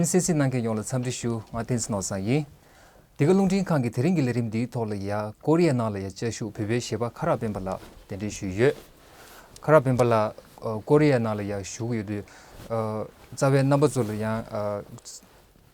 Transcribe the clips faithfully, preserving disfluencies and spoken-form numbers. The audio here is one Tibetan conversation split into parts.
གསན་གཟིགས་གནང་མཁན་ཡོངས་ལ་འཚམས་འདྲི་ཞུ། ང་བསྟན་འཛིན་ནོར་བཟང་ཡིན། འདི་ག་རླུང་འཕྲིན་ཁང་གི་དེ་རིང་གི་ལས་རིམ་འདིའི་ཐོག་ལ་ཡ་ཀོ་རི་ཡ་ནང་ལ་ཡ་བཅའ་བཞུགས་བོད་པའི་གཞས་པ་ཁ་རག་སྤེན་པ་ལགས་གདན་འདྲེན་ཞུས་ཡོད། ཁ་རག་སྤེན་པ་ལགས་ཨ་ཀོ་རི་ཡ་ནང་ལ་ཡ་བཞུགས་ཡོད་དུས་ཨ་རྩ་བའི་རྣམ་པ་ཚོ་ལ་ཡང་ཨ་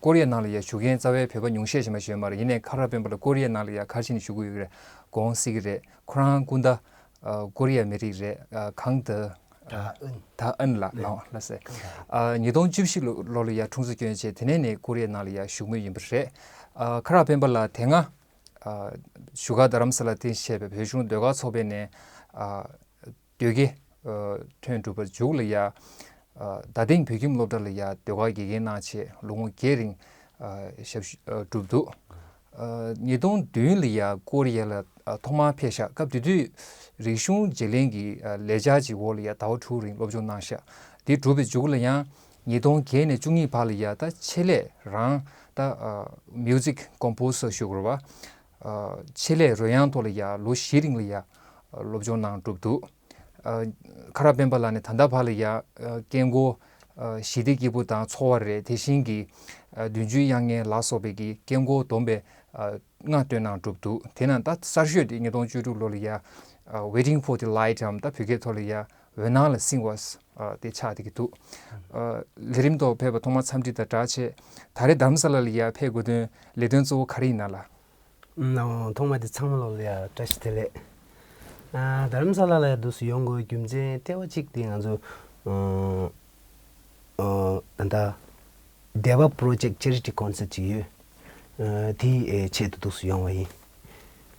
ཀོ་རི་ཡ་ནང་ལ་ཡ་བཞུགས་མཁན་རྩ་བའི་བོད་པ་ཉུང་ཤས་ཤིག་མ་ཞིག་ཡོད་མ་རེད། ཡིན་ནའི་ཁ་རག་སྤེན་པ་ལགས་ཀོ་རི་ཡ་ནང་ལ་ཡ་ག་རེ་བྱས་ནས་བཞུགས་ཀྱི་ཡོད་རེད། དགོངས་སྲིད་ཀྱི་རེད། ཁོ་རང་སྐུ་ཟླ་ཨ་ཀོ་རི་ཡ་མི་རིགས་རེད། ཨ་གྷང་ཏེ་ད་ཨན། ད་ཨན་ལགས་ལགས་ལགས་སེ། ཨ་ཉིས་སྟོང་བཅུ་བཞི་ལོ་ལོ་ལ་ཡ་ཁྲུང་ཙེ་བསྐྱོན་བྱས་དེ་ནས་ནས་ཀོ་རི་ཡ་ནང་ལ་ཡ་བཞུགས་མུས་ཡིན་པ་རེད། ཨ་ཁ་རག་སྤེན་པ་ལགས་དེ་སྔ་ཨ་བཞུགས་སྒར་རྡ་རམ་ས་ལ་སྟེང་བྱས་པའི་བོད་གཞུང་ཟློས་གར་ཚོགས་པའི་ནས་ཨ་ཟློས་དགེ་ཨ་ཐོན་གྲུབ་པ་མཇུག་ལ་ཡ་ཨ་རྡ་སྟེང་བོད་ཁྱིམ་སློབ་གྲྭ་ལ་ཡ་ཟློས་གར་དགེ་རྒན་གནང་བྱས་ལོ་ངོ་བརྒྱད་རིང་ཨ་ཞབས་ཞུ་ཨ་བསྒྲུབས་འདུག་ཨ་ཉིས་སྟོང་བདུན་ལ་ཡ་ཀོ་རི་ཡ་ལ་ཨ་ཐོག་མར་ཕེབས་ཤག་སྐབས་དེ་དུས་རིག་གཞུང་བརྗེ་ལེན་གྱི་ཨ་ལས་འཆར་གྱི་འོག་ལ་ཡ་ཟླ་བ་དྲུག་རིང་སློབ་སྦྱོང་གནང་ཤག་དེ་གྲུབ་པའི་མཇུག་ལ་ཡང་ཉིས་སྟོང་བརྒྱད་ནས་བཅུ་གཉིས་བར་ལ་ཡ་ད་ཆེད་ལས་རང་ད་ཨ་མིའུ་ཟིག་ཀོམ་པོ་སར་ཞུ་དགོས་རེད་བ། ཨ་ཆེད་ལས་རོལ་དབྱངས་ཐོག་ལ་ཡ་ལོ་བཞི་རིང་ལ་ཡ་ཨ་སློབ་སྦྱོང་གནང་གྲུབ་འདུག་ཨ་ཁ་རག་སྤེན་པ་ལགས་ནས་ད་ལྟ་བར་ལ་ཡ་ཨ་སྐད་འགོ་ཨ་ཞི་བདེ་སྐྱིད་པོ་དང་ཚོར་བ་རེད། དེ་བཞིན་གྱི་ཨ་བདུན་ཅུའི་དབྱངས་སྙན་ལ་སོགས་པའི་གི་སྐད་འགོ་བསྡོམས་པའི་ཨ་ལྔ་བཏོན་གནང་གྲུབ་འདུག་དེ་ནང་ད་གསར་ཤོས་དེ་ཉིས་སྟོང་བཅུ་དྲུག་ལོ་ལ་ཡ་ཨ་Waiting for the Light འམ་ད་བོད་སྐད་ཐོག་ལ་ཡ་འོད་སྣང་ལ་བསྲིང་བ་ཨ་དེ་ཆགས་བསྡད་ཀྱི་འདུག་ཨ་ལས་རིམ་ཐོག་ཕེབས་པ་ཐོག་མར་འཚམས་འདྲི་དང་སྦྲགས་བྱས་ད་རེས་རྡ་རམ་ས་ལ་ལ་ཡ་ཕེབས་དགོས་དོན་ལས་དོན་གཙོ་བོ་ག་རེ་ཡིན་ན་ལགས། ཨོ་ཐོག་མ་དེ་ཚང་མ་ལོ་ལ་ཡ་བཀྲ་ཤིས་བདེ་ལེགས། ཨ་རྡ་རམ་ས་ལ་ལ་ཡ་འདུག་སེ་ཡོང་དགོས་རྒྱུ་མཚན་ལྟེ་བ་གཅིག་དེ་ང་ཚོ་ཨ་ཨ་ད་ལྟ་Deva Project Charity Concert ཅིག་ཡོད། ཨ་དེའི་ཨེ་ཆེད་དུ་འདུག་སེ་ཡོང་བ་ཡིན།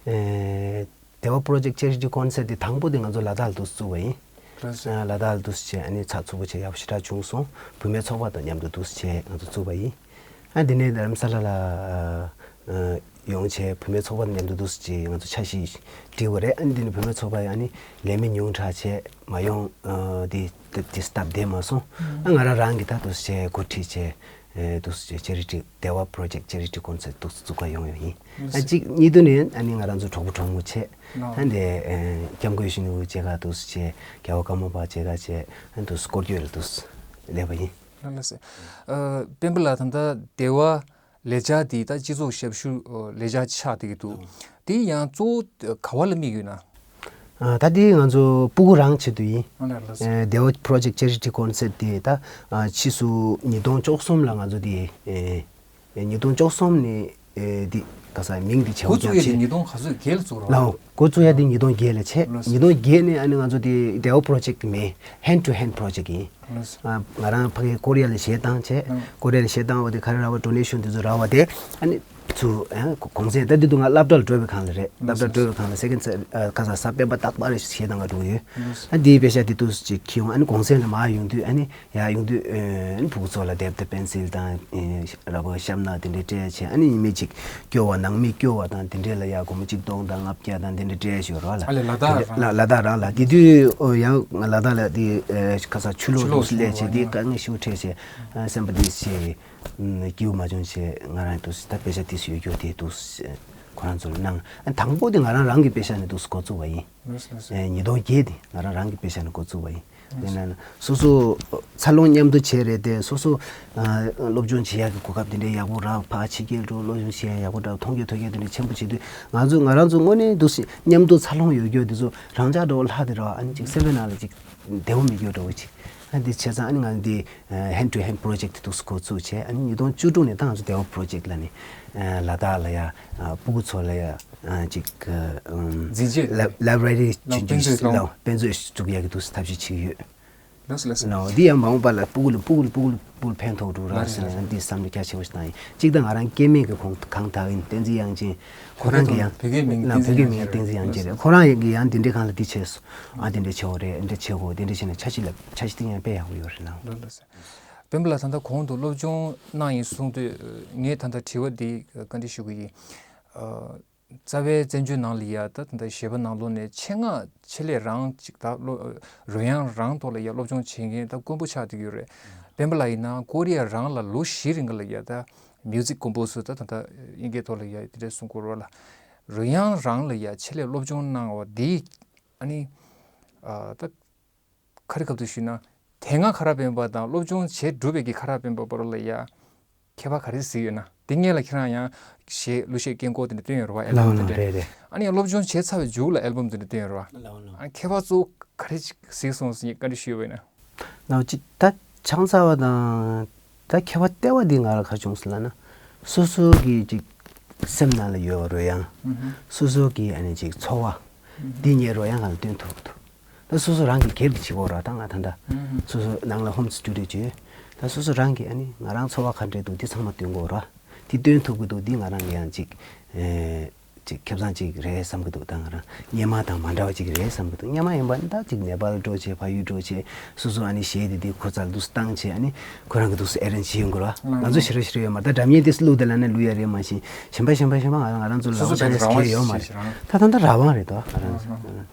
ཨེ་Deva Project Charity Concert དེ་དང་པོ་དེ་ང་ཚོ་ལ་དྭགས་ལ་འདུག་སེ་བཙུགས་པ་ཡིན། ལགས་སོ། ཨ་ལ་དྭགས་ལ་འདུག་སེ་བྱས་ཨ་ནི་ཚགས་ཚུད་པོ་བྱས་ཡག་པོ་ཞེ་དྲག་བྱུང་སོང་། བུད་མེད་ཚོགས་པ་དང་མཉམ་དུ་འདུག་སེ་བྱས་ང་ཚོ་བཙུགས་པ་ཡིན། ཨ་དེ་ནས་རྡ་རམ་ས་ལ་ལ་ཨ་ཡོང་བྱས་བུད་མེད་ཚོགས་པ་དང་མཉམ་དུ་འདུག་སེ་བྱས་ང་ཚོ་འཆར་གཞི་བསྒྲིགས་པ་རེད། ཨ་ནི་དེ་ནས་བུད་མེད་ཚོགས་པ་ཡང་ཨ་ནི་ལས་མི་ཉུང་དྲགས་བྱས་མ་ཡོང་། ཨ་དེ་དེ་དེ་སྟབས་བདེ་མ་སོང་། ཨ་ང་རང་རང་གིས་ད་འདུག་སེ་བྱས་འགོ་ཁྲིད་བྱས་ཨེ་འདུག་སེ་བྱས་Charity Deva Project Charity Concert འདུག་སེ་བཙུགས་ག་ཡོང་ཡོད་ཡིན། ཨ་གཅིག་གཉིས་དུ་ནས་ཨ་ནི་ང་རང་ཚོ་གྲོགས་པོ་གྲོགས་མོ་བྱས། ཨ་འདི་ཨེ་སྐྱབས་མགོན་ཡིད་བཞིན་ནོར་བུ་མཇལ་ཁ་འདུག་སེ་བྱས། རྒྱལ་བ་ཀརྨ་པ་མཇལ་ཁ་བྱས། ཨ་འདུག་སེ་སྐོར་སྐྱོད་ལ་འདུག་སེ་སླེབས་པ་ཡིན། ལགས་སེ། ཨ་སྤེན་པ་ལགས་ད་ལྟ་Deva ལས་འཆར་འདི་ད་སྤྱི་ཚོགས་ཞབས་ཞུ་ཨ་ལས་འཆར་ཆགས་བསྡད་ཀྱི་འདུག་དེ་ཡང་གཙོ་བོ་ག་བ་ལ་དམིགས་ཡོད་ན། ཨ་ད་དེ་ང་ཚོ་སྤུ་གུ་རང་ཆེད་དུ་ཡིན། ཨ་ལགས་ལགས་སེ། ཨེ་Deva Project Charity Concert དེ་ད་ཨ་ཕྱིས་སུ་ཉིས་སྟོང་བཅུ་གསུམ་ལ་ང་ཚོ་དེ་ཨེ་ཉིས་སྟོང་བཅུ་གསུམ་ནས་ཨེ་དེ་ག་ས་མིང་དེ་བྱས་འགོ་བཙུགས་ཡ་བརྒྱབ་དེ་བྱས། ཉིས་སྟོང་ག་ཚོད་བརྒྱད་ལ་བཙུགས་རོགས། ལགས་འགོ་བཙུགས་ཡ་དེ་ཉིས་སྟོང་བརྒྱད་ལ་བྱས། ལགས་སེ། ཉིས་སྟོང་བརྒྱད་ནས་ཨ་ནི་ང་ཚོ་དེ་Deva Project མིན། Hand to Hand Project ཡིན། ལགས་སེ། ཨ་ང་རང་ཕ་གི་ཀོ་རི་ཡ་ལ་གཞས་བཏང་བྱས། ལགས། ཀོ་རི་ཡ་ལ་གཞས་བཏང་བ་དེ་ག་རེ་རག་པ་Donation དེ་ཚོ་རག་པ་དེ་ཨ་ནི་ཚུར་ཨ་གོང་ཚད་ད་དེ་དུས་ང་སློབ་གྲྭ་ལ་འགྲོ་བའི་སྒང་ལ་རེད། སློབ་གྲྭ་འགྲོ་བའི་སྒང་ལ་second ས་ཨ་ག་ས་ས་སྤེན་པ་རྟག་པར་གཞས་བཏང་ག་འགྲོ་གི་ཡོད། ཨ་དེའི་པེ་ཤག་དེ་འདུག་སེ་ཅིག་ཁྱེར་ཡོང་ཨ་ནི་གོང་ཚད་ལ་མར་ཡོང་དུས་ཨ་ནི་ཡར་ཡོང་དུས་ཨ་ནི་ཕྲུ་གུ་ཚོ་ལ་དེབ་དང་པེན་སིལ་དང་ཨ་ར་བ་ཤམ་ནག་དེ་འདྲས་སྤྲད་བྱས། ཨ་ནི་ཉི་མ་གཅིག་སྐྱོར་བ་ནང་མི་སྐྱོར་བ་དང་དེ་འདྲས་ལ་ཡར་སྒོར་མོ་གཅིག་སྟོང་དང་ལྔ་བརྒྱ་དང་དེ་འདྲས་སྤྲད་བྱས་རོགས་ལ། ཨ་ལས་ལ་དྭགས་རང་ལ། ལ་དྭགས་རང་ལ་དེ་དུས་ཨོ་ཡང་ང་ལ་དྭགས་ལ་དེ་ཨ་ག་ས་ཆུ་ལོག་ཆུ་ལོག་འདུག་སེ་སླེབས་བྱས་དེ་དཀའ་ངལ་ཞེ་པོ་འཕྲད་བྱས། ཨ་སེམས་པ་དེ་བྱས། སྐྱིད་པོ་མ་བྱུང་བྱས་ང་རང་འདུག་སེ་ད་པེ་ཤག་དེ་ཚོ་ཡོད་རྒྱུ་དེ་འདུག་སེ་ཁོ་རང་ཚོ་ལ་གནང་། ཨ་དང་པོ་དེ་ང་རང་རང་གི་པེ་ཤག་ནས་འདུག་སེ་འགོ་བཙུགས་པ་ཡིན། ལགས་སོ་ལགས་སོ། ཨེ་ཉིས་སྟོང་བརྒྱད་དེ་ང་རང་རང་གི་པེ་ཤག་ནས་འགོ་བཙུགས་པ་ཡིན། ལགས་སོ། དེ་ན་སོ་སོ་འཚར་ལོངས་མཉམ་དུ་བྱས་རེད་དེ་སོ་སོ་ཨ་སློབ་སྦྱོང་བྱེད་ཡག་གི་གོ་སྐབས་དེ་འདྲའི་ཡག་པོ་རག་ཕར་ཕྱི་རྒྱལ་འགྲོ་སློབ་སྦྱོང་བྱེད་ཡག་ཡག་པོ་འདྲ་མཐོང་རྒྱུ་ཐོས་རྒྱུ་དེ་འདྲ་ཆེན་པོ་བྱེད་དུས་ང་ཚོ་ང་རང་ཚོ་དངོས་གནས་འདུག་སེ་མཉམ་དུ་འཚར་ལོངས་ཡོད་རྒྱུ་དེ་ཚོ་རང་ཅག་འདྲ་བོ་ལྷག་དེ་ར་ཨ་ནི་ཅིག་སེམས་པའི་ནང་ལ་ཅིག་བདེ་བོ་མི་འགྱུར་འདྲ་བོ་ཅིག་ཨ་འདི་བྱས་ཙང་ཨ་ནི་ང་འདི་hand to hand project འདུག་སེ་འགོ་བཙུགས་བྱས། ཨ་ནི་ཉིས་སྟོང་བཅུ་དྲུག་ནས་ད་ང་ཚོ་Deva Project ལ་ནི་ལ་དྭགས་ལ་ཡ་སྤུ་གུ་ཚོ་ལ་ཡ་ཅིག་འཛིན་ཆས་library ལ་དཔེ་མཛོད་ལ་དཔེ་མཛོད་བཙུགས་ཡག་གི་འདུག་སེ་ཐབས་ཤེས་བྱེད་ཀྱི་ཡོད། ལགས་སོ་ལགས་སོ། ལའོ་འདི་ཡང་མ་འོངས་པ་ལ་སྤུ་གུ་ལ་སྤུ་གུ་ལ་སྤུ་གུ་ལ་སྤུ་གུ་ལ་ཕན་ཐོགས་འགྲོ་ར་ཟེར་ནས་ལགས་སོ། འདི་བསམ་བློ་རྒྱ་ཆེ་བོ་ཞིག་བཏང་ཡིན། གཅིག་ད་ང་རང་སྐྱེ་དམན་གྱི་ཁོངས་གང་དག་ཡིན། བསྟན་འཛིན་དབྱངས་ཅན་ཁོ་རང་གི་ཡང་བོད་སྐད་མིང་ལ་བོད་སྐད་མིང་བསྟན་འཛིན་དབྱངས་ཅན་རེད། ཁོ་རང་གི་ཡང་འདི་འདྲའི་སྒང་ལ་འདི་བྱས་སོང་། ཨ་འདི་འདྲ་བྱེད་དགོས་རེད། འདི་འདྲ་བྱེད་དགོས། འདི་འདྲ་བྱས་ནས་འཆར་གཞི་ལ་འཆར་གཞི་དེ་ཡང་དཔེ་ཡག་པོ་ཡོད་རེད་ལགས། ལགས་སོ། སྤེན་པ་ལགས་ད་ལྟ་གོང་དུ་སློབ་སྦྱོང་གནང་ཡིན་གསུངས་དུས་ངས་ད་ལྟ་དྲི་བ་འདི་བཀའ་འདྲི་ཞུ་གི་ཡིན། རྩ་བའི་བཙན་བྱོལ་ནང་ལ་ཡ་ད་ད་ལྟ་གཞས་པ་ནང་ལོགས་ནས་ཆེད་མངགས་ཆེད་ལས་རང་ཅིག་ད་བློ་རོལ་དབྱངས་རང་ཐོག་ལ་ཡ་སློབ་སྦྱོང་བྱེད་མཁན་ད་དཀོན་པོ་ཆགས་བསྡད་ཀྱི་ཡོད་རེད། སྤེན་པ་ལགས་ཡིན་ན་ཀོ་རི་ཡ་རང་ལ་ལོ་བཞི་རིང་ག་ལ་ཡ་ད་music composer ད་ད་ད་དབྱིན་སྐད་ཐོག་ལ་ཡ་དེ་འདྲས་གསུང་གི་ཡོད་རེད་བ་ལ། རོལ་དབྱངས་རང་ལ་ཡ་ཆེད་ལས་སློབ་སྦྱོང་གནང་བ་འདི་ཨ་ནི་ཨ་ད་ག་རེ་སྐབས་དུ་ཞུས་ན་དེ་སྔ་ཁ་རག་སྤེན་པ་དང་སློབ་སྦྱོང་བྱས་གྲུབ་པའི་གི་ཁ་རག་སྤེན་པ་བར་ལ་ཡ་ ཁྱད་པར་ག་རེ་གཟིགས་ཡོད་ན། དེ་སྔོན་ལ་ཁྱེད་རང་ཡང་གཞས་གླུ་གཞས་སྐད་འགོག་དེ་འདྲ་བཏོན་ཡོད་རེད་བ། ཨལ་ལའོ་བམ་དེ་ལའོ་འདྲ། རེད་རེད། ཨ་ནི་ཡང་སློབ་སྦྱོང་བྱས་ཚར་བའི་མཇུག་ལ་ཨལ་བམ་དེ་འདྲ་བཏོན་ཡོད་རེད་བ། ལའོ་ལའོ། ཨ་ཁྱད་པར་གཙོ་བོ་ག་རེ་ཅིག་གཟིགས་སོང་ཟེར་བཀའ་འདྲི་ཞུས་པ་ཡིན་ན། ལའོ་ཅིག་ད་ཆང་ས་བ་དང་ད་ཁྱད་པར་ལྟེ་བ་འདི་ང་ལ་ག་བྱུང་སོང་ལབ་ན། སོ་སོ་གི་ཅིག་སེམས་ནང་ལ་ཡོད་རོལ་དབྱངས། ཨུ་ཧུ། སོ་སོ་གི་ཨ་ནི་ཅིག་ཚོར་བ། ཨུ་ཧུ། འདི་ངའི་རོལ་དབྱངས་སྒང་ལ་སྟོན་ཐུབ་ཀྱི་འདུག་ད་སོ་སོ་རང་གི་སྒེར་གྱི་བྱེད་སྒོ་ར་ད་ང་ད་ལྟ་ཨུ་ཧུ། སོ་སོ་ནང་ལ་ཧོམ་སི་ཊུ་ཌི་ཡོ་བྱོས། ད་སོ་སོ་རང་གི་ཨ་ནི་ང་རང་ཚོར་བ་ག་འདྲས་འདུག་འདི་ཚང་མ་སྟོན་དགོས་ར། འདི་སྟོན་ཐུབ་ཀྱི་འདུག་འདི་ང་རང་གི་ཡང་ཅིག་ཨེ། ཅིག་ཁེ་བཟང་ཅིག་རེད་བསམ་གྱི་འདུག་ད་ང་རང་སྔོན་མ་དང་མ་འདྲ་བ་ཅིག་རེད་བསམ་གྱི་འདུག་སྔོན་མ་ཡིན་པ་ནི་ད་ཅིག་ནེ་པཱལ་འགྲོ་བྱས་ཕ་ཡུལ་འགྲོ་བྱས་སོ་སོ་ཨ་ནི་གཞས་དེ་དེ་ཁོ་ཚ་ལུས་བཏང་བྱས་ཨ་ནི་ཁོ་རང་གི་འདུག་སེ་ཨེ་རེན་ཇི་བྱེད་དགོས་ར། ང་ཚོ་ཞེ་དྲག་ཞེ་དྲག་ཡོད་མ་རེད། ད་སྒྲ་སྙན་དེ་བླུགས་དེ་ལ་ནི་བླུགས་ཡ་རེད་མ་གཞི་གཞན་པ་གཞན་པ་གཞན་པ་ང་ང་རང་ཚོ་ལ་སོ་སོ་ཨོ་ཅག་ཅག་རང་གི་ཡོད་མ་རེད། ད་ད་ད་རང་དབང་རེད་དོ་ང་རང་ཚོ་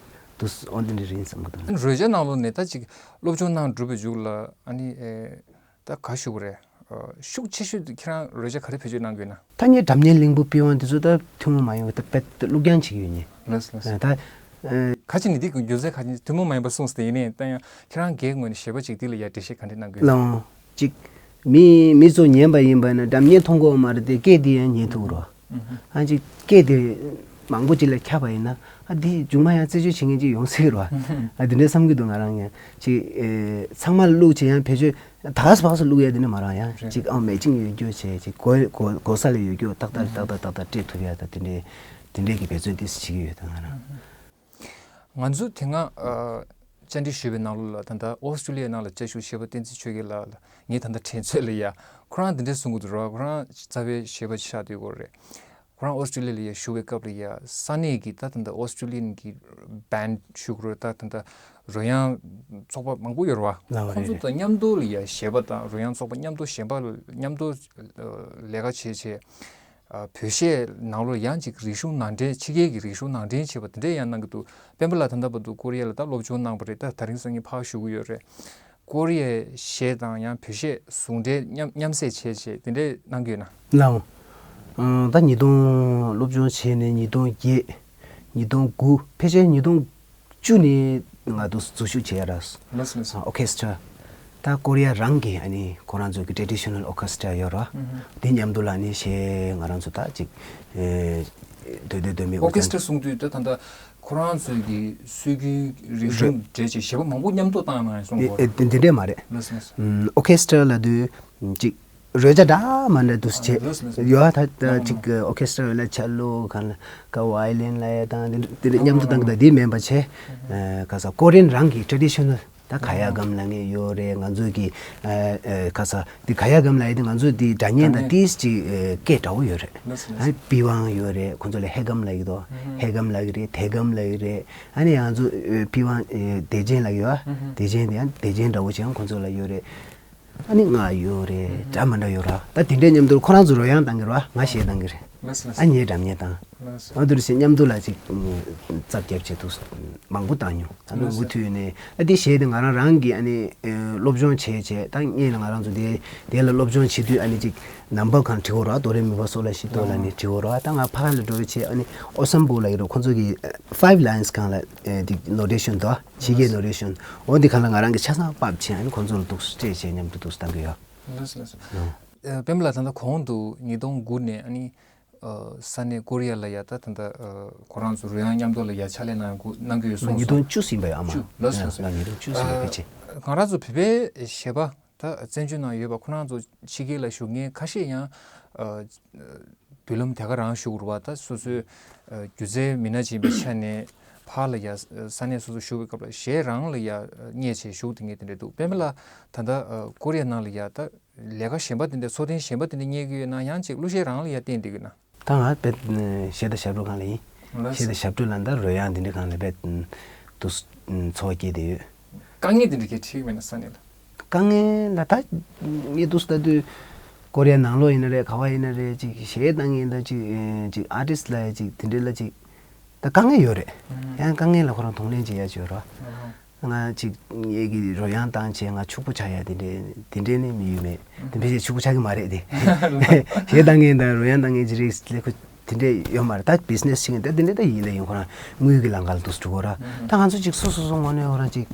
འདུག་ཨོ་འདི་འདྲ་རེད་བསམ་གྱི་འདུག་རོལ་ཆ་ནང་ལོགས་ནས་ད་ཅིག་སློབ་སྦྱོང་གནང་གྲུབ་པའི་མཇུག་ལ་ཨ་ནི་ཨེ། ད་ག་ཞུ་དགོས་རེད། ཨ་ཤུགས་ཆེ་ཤོས་དེ་ཁྱེད་རང་རོལ་ཆ་ག་རེ་བེད་སྤྱོད་གནང་གི་ཡོད་ན། ད་ངས་སྒྲ་སྙན་གླིང་བུ་པི་ཝང་དེ་ཚོ་ད་ཐུན་མོང་མ་ཡིན་པ་ད་དཔེ་ད་བླུགས་རྐྱང་བྱེད་ཀྱི་ཡོད་ནི། ལགས་སོ་ལགས་སོ། ད་ཨ། ཁ་ཅིག་ནི་འདི་རྒྱུ་མཚན་ཁ་ཅིག་ཐུན་མོང་མ་ཡིན་པ་གསུངས་ཏེ་ཡིན་ནའི་ད་ཡང་ཁྱེད་རང་སྒེར་ངོས་ནས་གཞས་པ་ཅིག་འདི་ལ་ཡ་འགྲེལ་བཤད་ག་འདྲ་གནང་གི་ཡོད། ལགས་འོང་། ཅིག་མི་མི་ཚོ་ཉན་པ་ཡིན་པ་ན་སྒྲ་སྙན་མཐོང་གི་ཡོད་མ་རེད་དེ་སྐད་དེ་ཡང་ཉན་ཐུབ་རོགས། ཨ་ཅིག་སྐད་དེ་མང་པོ་ཅིག་ལ་ཁྱབ་པ་ཡིན་ན་ཨ་འདི་མཇུག་མ་ཡང་རྩད་གཅོད་བྱེད་མཁན་ཅིག་ཡོང་སྲིད་རོགས། ཨ་འདི་འདྲ་བསམ་གྱི་འདུག་ང་རང་ཡང་ཅིག་ཨེ་ཚང་མ་ལ་བླུགས་བྱས་ཡང་བེད་སྤྱོད་ད་ག་སེ་ཕག་སེ་བླུགས་ཡ་འདི་འདྲ་མ་རང་ཡང་ཅིག་ཨང་མེ་ཅིང་ཡོད་རྒྱུ་བྱས་ཅིག་གོ་གོ་གོ་ས་ལ་ཡོད་རྒྱུ་ཏག་ཏག་ཏག་ཏག་ཏག་ཏག་སྤྲད་ཐུབ་ཡ་ད་འདི་འདྲའི་འདི་འདྲའི་གི་འབད་བརྩོན་ཏོག་ཙམ་བྱེད་ཀྱི་ཡོད་ད་ང་རང་། ང་ཚོ་དེ་སྔ་ཨ་བཅར་འདྲི་ཞུས་པའི་ནང་ལོགས་ལ་ད་ལྟ་ཨོ་སི་ཀྲུ་ལི་ཡའི་ནང་ལ་བཅའ་བཞུགས་གཞས་པ་བསྟན་འཛིན་ཆོས་རྒྱལ་ལགས་ལ་ངས་ད་ལྟ་དྲན་ཚོད་ལ་ཡ་ཁོ་རང་འདི་འདྲས་གསུང་གི་འདུག་ར། ཁོ་རང་རྩ་བའི་གཞས་པ་ཆགས་བསྡད་ཡོད་རེད། ཁོ་རང་ཨོ་སི་ཀྲུ་ལི་ཡ་ལ་ཡ་བཞུགས་པའི་སྐབས་ལ་ཡ་ས་གནས་ཀྱི་ད་ད་ལྟ་ཨོ་སི་ཀྲུ་ལི་ཡན་གྱི་བན་ཞུ་དགོས་རེད་ད་ད་ལྟ་རོལ་དབྱངས་ཚོགས་པ་མང་པོ་ཡོད་རེད་བ། ལགས་རེད་ཁོང་ཚོ་རེད། དང་མཉམ་དུ་ལ་ཡ་གཞས་པ་དང་རོལ་དབྱངས་ཚོགས་པ་མཉམ་དུ་གཞན་པ་ལ་མཉམ་དུ་ལས་ཀ་བྱེད་བྱེད། ཨ་བོད་གཞས་ནང་ལོགས་ཡང་ཅིག་རིག་གཞུང་ནང་འདྲེན་ཕྱི་རྒྱལ་གྱི་རིག་གཞུང་ནང་འདྲེན་བྱེད་པ་དེ་འདྲས་ཡང་གནང་གི་འདུག་སྤེན་པ་ལགས་ད་ལྟ་བར་དུ་ཀོ་རི་ཡ་ལ་ད་སློབ་སྦྱོང་གནང་བ་རེད་ད་དེ་རིང་སང་ཉིན་ཕར་བཞུགས་ཀྱི་ཡོད་རེད། ཀོ་རི་ཡའི་གཞས་དང་ཡང་བོད་གཞས་ཟུང་འབྲེལ་མཉམ་མཉམ་བསྲེས་བྱས་བྱས་དེ་འདྲས་གནང་གི་ཡོད་ན། ལགས་འོང་། ཨང་ད་ཉིས་སྟོང་སློབ་སྦྱོང་བྱས་ནས་ཉིས་སྟོང་བརྒྱད། ཉིས་སྟོང་དགུ་ཕལ་ཆེར་ཉིས་སྟོང་བཅུ་ནས་ང་ཚོ་འཛུལ་ཞུགས་བྱས་ཡ་ར། ལགས་སོ་ལགས་སོ། ཨོ་ཁེ་སི་ཊ་ར། ད་ཀོ་རི་ཡ་རང་གི་ཨ་ནི་ཁོ་རང་ཚོ་གི་ཊེ་ཌི་ཤ་ནལ་ཨོ་ཁེ་སི་ཊ་ར་ཡོད་ར། ཨུ་ཧུ། དེ་མཉམ་དུ་ལ་ནི་གཞས་ང་རང་ཚོ་ད་ཅིག་ཨེ་སྡོད་སྡོད་སྡོད་མི་ཨོ་ཁེ་སི་ཊ་ར་གསུང་དུས་ད་ད་ལྟ་ཁོ་རང་ཚོའི་གི་སྲོལ་རྒྱུན་རིག་གཞུང་འབྲེལ་ཅིག་གཞས་པ་མང་པོ་མཉམ་དུ་བཏང་ཡོད་ན་གསུང་གི་ཡོད། དེ་འདྲས་མ་རེད། ལགས་སོ་ལགས་སོ། ཨོ་ཁེ་སི་ཊ་ར་ལབ་དུས་ཅིག་རོལ་ཆ་འདྲ་མ་འདྲ་འདུག་སེ་བྱས། ལགས་སོ་ལགས་སོ། ཡོད་ད་ད་ཅིག་ཨོ་ཁེ་སི་ཊ་ར་ལ་ཆ་ལོ་གང་ལ་ཀ་ཝའི་ལིན་ལ་ཡ་དང་དེ་འདྲ་མཉམ་དུ་བཏང་གི་ད་དེ་མིན་པ་བྱས། ཨ་ག་ས་ཀོ་རི་ཡན་རང་གི་ཊེ་ཌི་ཤ་ནལ་ད་ག་ཡ་གམ་ལ་ངས་ཡོད་རེད། ང་ཚོ་གི་ཨ་ཨ་ག་ས་དེ་ག་ཡ་གམ་ལ་ཡ་དེ་ང་ཚོ་དེ་སྒྲ་སྙན་དང་ཏིས་ཅིག་སྐད་འདྲ་བོ་ཡོད་རེད། ཨ་པི་ཝང་ཡོད་རེད། ཁོང་ཚོ་ལ་ཧེ་གམ་ལ་ཡོད་དོ། ཧེ་གམ་ལ་ཡོད་རེད། དེ་གམ་ལ་ཡོད་རེད། ཨ་ནི་ང་ཚོ་པི་ཝང་དེ་ཅན་ལ་ཡོད། དེ་ཅན་དེ་ཡང་དེ་ཅན་འདྲ་བོ་ཅིག་ཡང་ཁོང་ཚོ་ལ་ཡོད་རེད། ཨ་ནི་ང་ཡོད་རེད། འདྲ་མི་འདྲ་ཡོད་ར། ད་དེ་འདྲའི་མཉམ་དུ་ཁོ་རང་ཚོ་རོལ་དབྱངས་བཏང་གི་ར། ང་གཞས་བཏང་གི་རེད། ལགས་སོ། ཨ་ངས་སྒྲ་སྙན་བཏང་། ལགས་སོ། ཨ་དུ་རུ་ཞེས་མཉམ་དུ་ལ་ཅིག་རྩ་བརྒྱབ་བྱས་འདུག་མང་པོ་བཏང་མྱོང་། ད་ནུ་ལགས་སོ། མུ་མཐུད་ནས་ཨ་དེ་གཞས་དེ་ང་རང་རང་གིས་ཨ་ནི་སློབ་སྦྱོང་བྱས་བྱས་ད་སྔོན་ལ་ང་རང་ཚོ་དེ་དེ་ལ་སློབ་སྦྱོང་བྱེད་དུས་ཨ་ནི་ཅིག་ནམ་བར་གང་བྲིའོ་ར། དོ་རེ་མི་ཕ་སོ་ལ་ཤི་དོ་ལ་ནི་བྲིའོ་ར། ད་ང་ཕ་ལ་འགྲོ་བྱས་ཨ་ནི་ཨོ་སམ་བུ་ལ་ཡི་རོ་ཁོ་ཚོ་གི་ཕའིབ་ལའིན་སི་གང་ལ་དེ་ནོ་ཊེ་ཤན་དོ། ཕྱི་རྒྱལ་ནོ་ཊེ་ཤན། འོ་འདི་གང་ལ་ང་རང་གི་ཆ་ཚང་ཕབ་བྱས་ཨ་ནི་ཁོང་ཚོ་ལ་འདུག་སྤྲད་བྱས་མཉམ་དུ་འདུག་བཏང་གི་ཡོད། ལགས་སོ་ལགས་སོ། ཨ་སྤེན་པ་ལགས་ད་ལྟ་གོང་དུ་ཉིས་སྟོང་དགུ་ནས་ཨ་ནི་ཨ་ས་གནས་ཀོ་རི་ཡ་ལ་ཡ་ད་ད་ལྟ་ཨ་ཁོ་རང་ཚོ་རོལ་དབྱངས་མཉམ་དུ་ལ་ཡ་ཕྱག་ལས་གནང་དགོས་གནང་གི་ཡོད་གསུངས་སོང་། ཉིས་སྟོང་བཅུ་ཟིན་པ་ཡོད་ཨ་མ། བཅུ། ལགས་སོ་ལགས་སོ། ཨ་ཉིས་སྟོང་བཅུ་ཟིན་པ་ཕལ་ཆེར། ང་རང་ཚོ་བོད་པའི་གཞས་པ་ད་བཙན་བྱོལ་ནང་ཡོད་པ་ཁོ་རང་ཚོ་ཕྱི་རྒྱལ་ལ་བཞུགས་མཁན་ཁ་ཤས་ཡང་ཨ་མདུན་ལམ་དེ་ག་རང་ཞུགས་རུ་བ་ད་སོ་སོའི་ཨ་སྒྱུ་རྩལ་མི་སྣ་ཅིག་ཡིན་པའི་ཆ་ནས་ཕར་ལ་ཡ་ས་གནས་སོ་སོ་བཞུགས་པའི་སྐབས་ལ་གཞས་རང་ལ་ཡ་རྙེད་བྱས་བཞུགས་དེ་ངས་དེ་འདྲ་འདུག་སྤེན་པ་ལགས་ད་ལྟ་ཨ་ཀོ་རི་ཡ་ནང་ལ་ཡ་ད་ལས་ཀ་གཞན་པ་དེ་འདྲ་འཚོ་རྟེན་གཞན་པ་དེ་འདྲ་རྙེད་ཀྱི་ཡོད་ན་ཡང་ཅིག་གླུ་གཞས་རང་ལ་ཡ་བརྟེན་བསྡད་ཀྱི་ཡོད་ན། ད་ང་བེད་གཞས་དང་ཞབས་བྲོ་སྒང་ལ་ཡིན། ལགས་སོ། གཞས་དང་ཞབས་བྲོ་ལ་ད་རོལ་དབྱངས་དེ་འདྲ་སྒང་ལ་བེད་དུ་འཚོ་བ་སྐྱེལ་བསྡད་ཡོད། དཀའ་ངལ་དེ་འདྲ་གལ་འཕྲད་ཀྱི་མེད་ན་ས་གནས་ལ། དཀའ་ངལ་ལ་ད་ངས་འདུག་ལྟ་དུས་ཀོ་རི་ཡ་ནང་ལོགས་ཡིན་ན་རེད་ག་བ་ཡིན་ན་རེད་ཅིག་གཞས་བཏང་མཁན་དང་ཅིག་ཅིག་ཨར་ཊིསི་ལ་ཅིག་དེ་འདྲ་ལ་ཅིག་ད་དཀའ་ངལ་ཡོད་རེད། ཡང་དཀའ་ངལ་ལ་ཁོ་རང་གདོང་ལེན་བྱེད་ཡ་ཅིག་ཡོད་རེད། ང་ཅིག་ངེད་ཀྱི་རོལ་དབྱངས་བཏང་བྱས་ང་ཕྱུག་པོ་ཆགས་ཡ་དེ་འདྲས་དེ་འདྲས་ནི་མི་ཡོད་མེད་དེ་ཕལ་ཆེར་ཕྱུག་པོ་ཆགས་ཀྱི་མ་རེད་དེ། གཞས་བཏང་མཁན་དང་རོལ་དབྱངས་བཏང་མཁན་ཅི་རིགས་ལས་ཁུ་དེ་འདྲས་ཡོད་མ་རེད། ད་བི་ཟི་ནེ་སི་བྱེད་མཁན་ད་དེ་འདྲས་ད་ཡིན་ད་ཡིན་ཁོ་རང་དངུལ་གྱི་ལམ་ཁ་ལ་འདུག་སེ་འགྲོ་གོ་ར། ད་ང་ཚོ་ཅིག་སོ་སོ་སོ་ངོས་ནས་ཁོ་རང་ཅིག་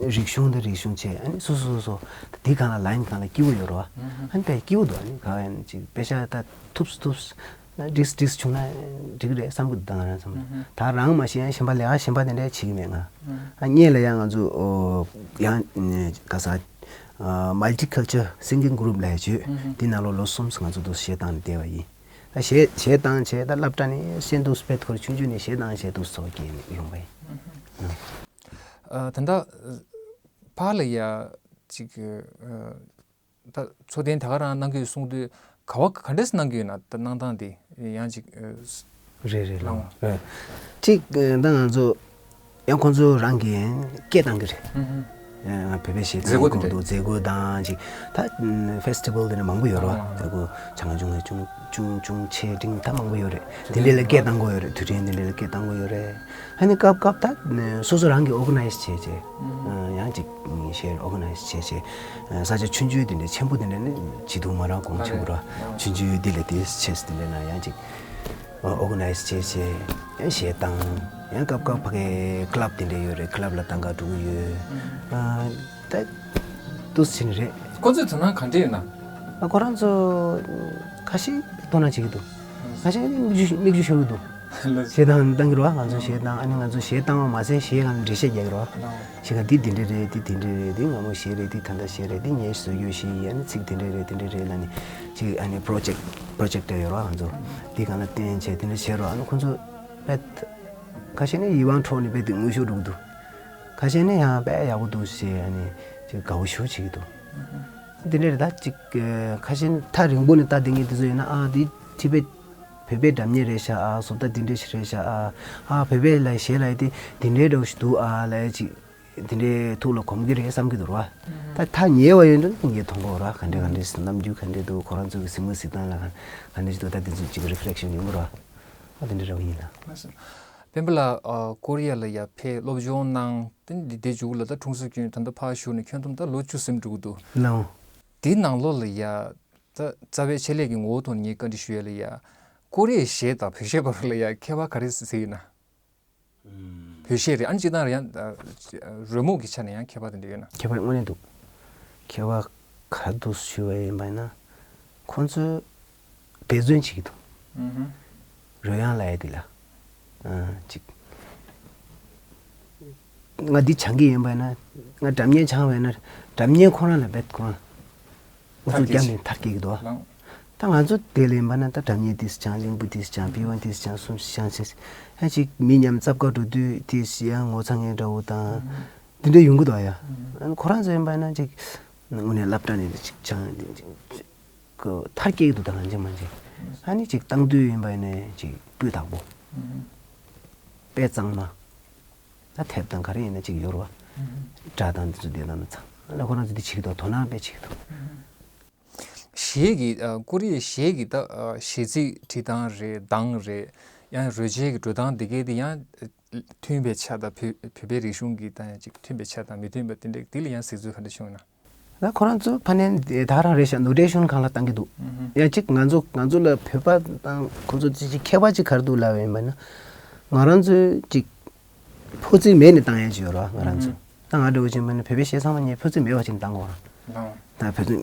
རིག་གཞུང་དང་རིག་གཞུང་བྱས། ཨ་ནི་སོ་སོ་སོ་སོ་དེ་གང་ལ་ལ་ཡིན་གང་ལ་སྐྱིད་པོ་ཡོད་རེད་བ། ཨ་ནི་དཔེ་སྐྱིད་པོ་འདུག་ཨ་ནི་ག་ཡང་ཅིག་དཔེ་ཆ་ད་ཐུབ་སུ་ཐུབ་སུ་ན་འགྲིག་འགྲིག་བྱུང་ན་འགྲིག་རེད་བསམ་གི་འདུག་ད་ང་རང་བསམ་བློ། ད་རང་མ་ཤེས་ཡང་གཞན་པ་ལས་ཀ་གཞན་པ་དེ་འདྲ་བྱེད་ཀྱི་མེད་ང་། ཨ་སྔོན་ལ་ཡང་ང་ཚོ་ཨོ་ཡང་ག་ས་multicultural singing group ལ་བྱོས། དེ་ནང་ལོ་ལོ་གསུམ་ང་ཚོ་འདུག་གཞས་བཏང་ནས་བསྡད་པ་ཡིན། ད་གཞས་གཞས་བཏང་བྱས་ད་སློབ་གྲྭ་ནས་གཞས་འདུག་སྤེལ་ཐོར་ཆུང་ཆུང་ནས་གཞས་བཏང་གཞས་འདུག་ཚོགས་ཀྱི་ཡོང་བ་ཡིན། ཨ་ད་ལྟ་ཕར་ལ་ཡ་ཅིག་ཨ་ད་འཚོ་རྟེན་ད་ག་རང་གནང་གི་ཡོད་གསུངས་དུས་ག་བ་ག་འདྲས་གནང་གི་ཡོད་ན། ད་གནང་སྟངས་དེ་ཡང་ཅིག་ཨ་རེད་རེད་ལགས། ལགས་འོང་། ཅིག་ཨ་ད་ང་ཚོ་ཡང་ཁོང་ཚོ་རང་གིས་སྐད་བཏང་གི་རེད། ཨ་ང་བོད་པའི་གཞས་ཚན་གྱི་སྐོར་དུ་མཛད་སྒོ་དང་ཅིག་ད་ཕེ་སི་ཊི་བལ་དེ་འདྲ་མང་པོ་ཡོད་རེད་བ། མཛད་སྒོ་ཆ་ཚང་ཆུང་ངེ་ཆུང་ཆུང་ཆུང་ཆེ་འབྲིང་ད་མང་པོ་ཡོད་རེད། དེ་འདྲས་ལ་སྐད་བཏང་དགོས་ཡོད་རེད། དུས་དྲན་དེ་འདྲས་ལ་སྐད་བཏང་དགོས་ཡོད་རེད། ཨ་ནི་སྐབས་སྐབས་ད་སོ་སོ་རང་གིས་ཨོར་ག་ནའི་ཛི་བྱས་བྱས། ཡང་ཅིག་གཞས་ཨོར་ག་ནའི་ཛི་བྱས་བྱས། ས་ཆ་ཆུང་ཆུང་དེ་འདྲས་ཆེན་པོ་དེ་འདྲས་ནི་བྱེད་ཐུབ་མ་རེད། གོང་ཆེན་པོ་ར་ཆུང་ཆུང་དེ་ལ་དེ་བྱས་དེ་འདྲས་ན་ཡང་ཅིག་ཨོར་ག་ནའི་ཛི་བྱས་བྱས་ཡང་གཞས་བཏང་། ཡང་སྐབས་སྐབས་ཕ་གའི་ཀི་ལབ་དེ་འདྲས་ཡོད་རེད། ཀི་ལབ་ལ་བཏང་ག་འགྲོ་གི་ཡོད། ཨ་ད་འདུག་སེ་བྱས་ནས་རེད། ཁོ་ཚོས་དོ་སྣང་ག་འདྲས་ཡོད་ན། ཨ་ཁོ་རང་ཚོ་ཁ་ཤས་དོ་སྣང་བྱེད་ཀྱི་འདུག་ཁ་ཤས་ནི་མིག་ཆུ་མིག་ཆུ་ཤོར་གྱི་འདུག་གཞས་བཏང་བཏང་གི་རེད་བ། ང་ཚོ་གཞས་བཏང་། ཨ་ནི་ང་ཚོ་གཞས་བཏང་བ་མ་ཟད་གཞས་སྒང་ལ་འགྲེལ་བཤད་རྒྱག་གི་རེད་བ། གཞས་སྒང་འདི་འདི་འདྲས་རེད། འདི་འདི་འདྲས་རེད། འདི་སྔ་མོ་གཞས་རེད། འདི་ད་ལྟ་གཞས་རེད། འདི་ངས་བཟོས་ཡོད་གཞས་ཡིན། ཨ་ནི་ཚིག་འདི་འདྲས་རེད། འདི་འདྲས་རེད་ལབ་ནས་ཅིག་ཨ་ནི་པོ་རོ་ཇེག་པོ་རོ་ཇེག་ཊར་ཡོད་རེད་བ། ང་ཚོ་འདི་སྒང་ལ་བསྟན་བྱས་འདི་འདྲས་བྱས་རོགས། ཨ་ནི་ཁོ་ཚོ་དཔེ་ཁ་ཤས་ནི་ཡིད་དབང་འཕྲོག་ནས་དཔེ་དེ་ངུ་ཤོར་འགྲོ་གི་འདུག་ཁ་ཤས་ནི་ཡང་དཔེ་ཡག་པོ་འདུག་ཞེས་ཨ་ནི་ཅིག་དགའ་བོ་ཞེ་པོ་བྱེད་ཀྱི་འདུག་འདི་འདྲས་རེད། ད་ཅིག་ཁ་ཤས་ནི་ཐག་རིང་པོ་ནས་ལྟ་བསྡད་མཁན་དེ་ཚོ་ཡིན་ན། ཨ་འདི་ཁྲི་པའི་བོད་པའི་སྒྲ་སྙན་རེད་ཤག་ཨ་བཟོ་ལྟ་འདི་འདྲས་ཞིག་རེད་ཤག་ཨ་ཨ་བོད་པའི་ལ་གཞས་ལ་དེ་འདི་འདྲས་འདྲ་བོ་ཞིག་འདུག་ཨ་ལབ་ཅིག་འདི་འདྲས་ཐུགས་ལ་གོམས་ཀྱི་རེད་བསམ་གྱི་འདུག་ར། ད་ཐག་ཉེ་བ་ཡིན་དུས་ངས་མཐོང་གི་ར། ག་འདྲས་ག་འདྲས་ཟེར། རྣམ་འགྱུར་ག་འདྲས་འདུག་ཁོ་རང་ཚོ་གི་གཟིགས་མོ་གཟིགས་སྟངས་ལ་ག་ག་འདྲས་ཞིག་འདུག་ད་དེ་ཚོ་ཅིག་རི་ཕི་ལེག་ཤན་ཡོང་གི་ར། ཨ་དེ་འདྲས་ར་བ་ཡིན་ལ། སྤེན་པ་ལགས་ཨ་ཀོ་རི་ཡ་ལ་ཡ་ཕེབས་སློབ་སྦྱོང་གནང་། དེ་འདི་དེ་མཇུག་ལ་ད་ཁྲུང་སུ་ཁྱོན་ད་ལྟ་ཕར་བཞུགས་ནས་ཁྱོན་བསྡོམས་ད་ལོ་བཅུ་ཟིན་འགྲོ་གི་འདུག་ལགས་འོང་། དེའི་ནང་ལོགས་ལ་ཡ་ད་རྩ་བའི་ཆེད་ལས་ཀྱི་ངོ་བོ་ཐོག་ནས་ངས་བཀའ་འདྲི་ཞུ་ཡ་ལ་ཡ། ཀོ་རི་ཡའི་གཞས་དང་བོད་གཞས་བར་ལ་ཡ་ཁྱད་པར་ག་རེ་ཟེར་ཡོད་ན། བོད་གཞས་རེད། ཨ་ནི་སྤྱིར་བཏང་རེད། ཡང་རོལ་མོ་གི་ཆ་ནས་ཡང་ཁྱད་པར་དེ་འདྲ་ཡོད་ན། ཁྱད་པར་དངོས་གནས་འདུག་ཁྱད་པར་ག་རེ་འདུག་ཞུ་བ་ཡིན་པ་ཡིན་ན། ཁོང་ཚོས་འབད་བརྩོན་བྱེད་ཀྱི་འདུག་རོལ་དབྱངས་ལབ་ཡ་དེ་ལ། ཨ་ཅིག་ང་འདི་སྦྱང་གི་ཡིན་པ་ཡིན་ན། ང་སྒྲ་སྙན་སྦྱང་བ་ཡིན་ན་སྒྲ་སྙན་ཁོ་རང་ལ་རྦད་ཁོ་རང་ཨུ་ཚུགས་རྒྱབ་ནས་མཐར་སྐྱེལ་གྱི་འདུག་ཨ། ད་ང་ཚོ་དེ་ལ་ཡིན་པ་ན་ད་སྒྲ་སྙན་ཏིས་སྦྱང་། གླིང་བུ་ཏིས་སྦྱང་། པི་ཝན་ཏིས་སྦྱང་། སུམ་སྦྱང་ཟེར། ཡང་ཅིག་མི་མཉམ་རྩབ་ཁ་འགྲོ་དུས་ཏིས་ཡང་ངོ་ཚ་ངན་འདྲ་བོ་དང་། འདི་འདྲ་ཡོང་གི་འདུག་ཨ་ཡ། ཨ་ནི་ཁོ་རང་ཚོ་ཡིན་པ་ན་ཅིག་དངོས་གནས་སློབ་གྲྭ་ནས་ཅིག་སྦྱང་ཅིག་ཅིག་གི་མཐར་སྐྱེལ་གྱི་འདུག་ད་གང་ཅི་མ་ཅིག་ཨ་ནི་ཅིག་བཏང་དུས་ཡིན་པ་ནས་ཅིག་སྤུས་དག་པོ། དཔེ་གཙང་མ། ད་དེབ་དང་ག་རེ་ཡིན་ན་ཅིག་ཡོད་རེད་བ། སྒྲ་དང་འདི་ཚོ་དེ་དང་ཚང་ཨ་ནི་ཁོ་རང་ཚོ་འདི་བྱེད་ཀྱི་འདུག་དོ་སྣང་དཔེ་བྱེད་ཀྱི་འདུག་གཞས་ཀྱི་ཨ་ཀོ་རི་ཡའི་གཞས་ཀྱི་ད་ཨ་གཞས་ཚིག་བྲིས་སྟངས་རེད། གདངས་རེད། ཡང་རོལ་ཆའི་གི་འགྲོ་སྟངས་དེ་གའི་དེ་ཡང་མཐུན་པའི་ཆ་དང་བོད་བོད་པའི་རིག་གཞུང་གི་དང་ཡང་ཅིག་མཐུན་པའི་ཆ་དང་མི་མཐུན་པ་དེ་འདྲ་དེ་ལ་ཡང་གཟིགས་ཚུལ་ག་འདྲ་བྱུང་ན། ད་ཁོ་རང་ཚོ་ཕ་ནས་ད་ག་རང་རེད་ཤག་ནོ་ཊེ་ཤན་སྒང་ལ་བཏང་གི་འདུག་ཡང་ཅིག་ང་ཚོ་ང་ཚོ་ལ་བོད་པ་དང་ཁོ་ཚོ་ཅིག་ཅིག་ཁྱད་པར་ཅིག་ག་རེ་འདུག་ལབ་ཡིན་པ་ན། ང་རང་ཚོའི་ཅིག་ཕོ་ཚིག་མེད་ནས་བཏང་ཡ་ཅིག་ཡོད་རེད་བ། ང་རང་ཚོ་ད་ང་འདྲ་བོ་ཅིག་མིན་ན་བོད་པའི་གཞས་ཚང་མ་ངས་ཕོ་ཚིག་མེད་པ་ཅིག་ནས་བཏང་དགོས་རེད། ད་བོད་ཚིག་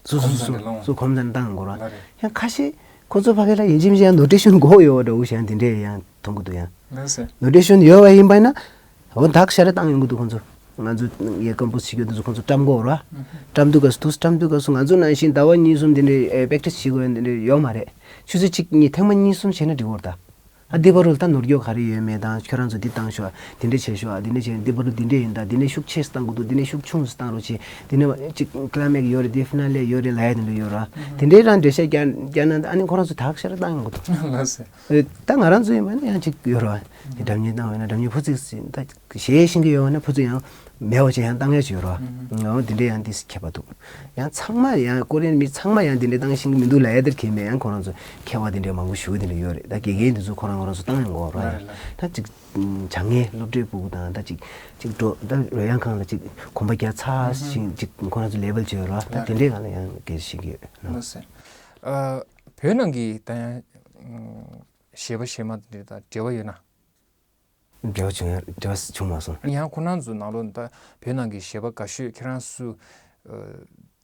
སུ་སུ་སུ་སུ་གོམས་ཙམ་བཏང་དགོས་རེད། ཡང་ཁ་ཤས་ཁོ་ཚོ་ཕ་གི་ལ་ཡིན་གཅིག་མིན་གཅིག་ཡང་ནོ་ཊེ་ཤན་དགོས་ཡོད་འདྲ་བོ་ཞིག་ཡང་དེ་འདྲས་ཡང་མཐོང་གི་འདུག་ཡང་ལགས་སོ། ནོ་ཊེ་ཤན་ཡོད་པ་ཡིན་པ་ན། འོ་ད་ག་ཤ་རེ་བཏང་ཡོང་གི་འདུག་ཁོང་ཚོ། ང་ཚོ་ངས་ཀམ་པོ་སི་བྱེད་རྒྱུ་འདི་ཚོ་ཁོང་ཚོ་བཀྲམ་དགོས་ར། བཀྲམ་དུས་སྐབས་སུ་འདུག་བཀྲམ་དུས་སྐབས་སུ་ང་ཚོ་ནང་བཞིན་ཟླ་བ་གཉིས་གསུམ་དེ་འདྲའི་པེག་ཊིས་བྱེད་དགོས་ཡ་དེ་འདྲ་ཡོད་མ་རེད། ཆུ་ཚོད་གཅིག་གཉིས་ཐེངས་མ་གཉིས་གསུམ་བྱས་ན་འགྲིག་གི་རེད་ད། ཨ་འདི་བར་དུ་ད་ནོར་འཁྱོག་ག་རེ་ཡོད་མེད་དང་ཁྱོད་རང་ཚོ་འདི་བཏང་ཤོག་འདི་འདྲ་བྱས་ཤོག་འདི་འདྲ་བྱས་འདི་བར་དུ་འདི་འདྲ་ཡིན་ད། འདི་ནས་ཤུགས་ཆེ་ཙམ་བཏང་དགོས་འདུག་འདི་ནས་ཤུགས་ཆུང་ཙམ་བཏང་རོགས་བྱེད། འདི་ནས་ཅིག་ཀི་ལ་མེག་ཡོད་རེད། འདི་ཕི་ན་ལེ་ཡོད་རེད་ལབ་ཡ་དེ་འདྲ་ཡོད་ར། དེ་འདྲའི་རང་འགྲེལ་བཤད་རྒྱག་རྒྱག་ན་ཨ་ནི་ཁོ་རང་ཚོ་ད་ག་ཤ་རེ་བཏང་ཡོང་གི་འདུག་ལགས་སོ། ཨེ། ད་ང་རང་ཚོ་ཡིན་པ་ནི་ཡང་ཅིག་ཡོད་རེད་བ། དེ་སྒྲ་སྙན་བཏང་བས་ན་སྒྲ་སྙན་ཕོ་ཚིག་ཟིན་ད་གཞས་ཤེས་ཀྱི་ཡོད་བ་ན་ཕོ་ཚིག་ཡང་མེད་པ་ཅིག་ཡང་བཏང་ཡ་ཅིག་ཡོད་རེད་བ། ཨོ་དེ་འདྲའི་ཡང་ཏིས་ཁྱད་པར་འདུག་ཡང་ཚང་མ་ཡང་ཀོ་རི་ཡན་མི་ཚང་མ་ཡང་དེ་འདྲའི་བཏང་ཤེས་ཀྱི་མི་འདུག་ལབ་ཡ་དེར་གལ་མེད། ཡང་ཁོ་རང་ཚོ་མཁས་པ་དེ་འདྲའི་མང་པོ་ཞུ་གི་དེ་འདྲ་ཡོད་རེད། ད་དགེ་རྒན་དེ་ཚོ་ཁོ་རང་ཁོ་རང་ཚོ་བཏང་ཡོང་གི་ཡོད་རེད། ད་ཅིག་བྱ་ངན་སློབ་གྲྭའི་སྤུ་གུ་དང་ད་ཅིག་ཅིག་འགྲོ་ད་རོལ་དབྱངས་ཁང་ལ་ཅིག་གོམ་པ་རྒྱག་ཚར་ཞིང་ཅིག་ཁོ་རང་ཚོ་ལེ་བལ་ཅིག་ཡོད་རེད་བ། ད་དེ་འདྲའི་སྒང་ལ་ཡང་དགེ་ཤེས་ཀྱི་ཡོད། ལགས་སོ། ཨ་བོད་ནང་གི་ད་ཡང་གཞས་པ་གཞས་མ་དེ་འདྲ་དང་འབྲེལ་བ་ཡོད་ན། འབྲེལ་བ་བྱུང་ཡ་འབྲེལ་བ་བྱུང་མ་སོང་། ཡང་ཁོ་རང་ཚོ་ནང་ལོགས་ད་བོད་ནང་གི་གཞས་པ་དགའ་ཤོས་ཁྱེད་རང་སུ་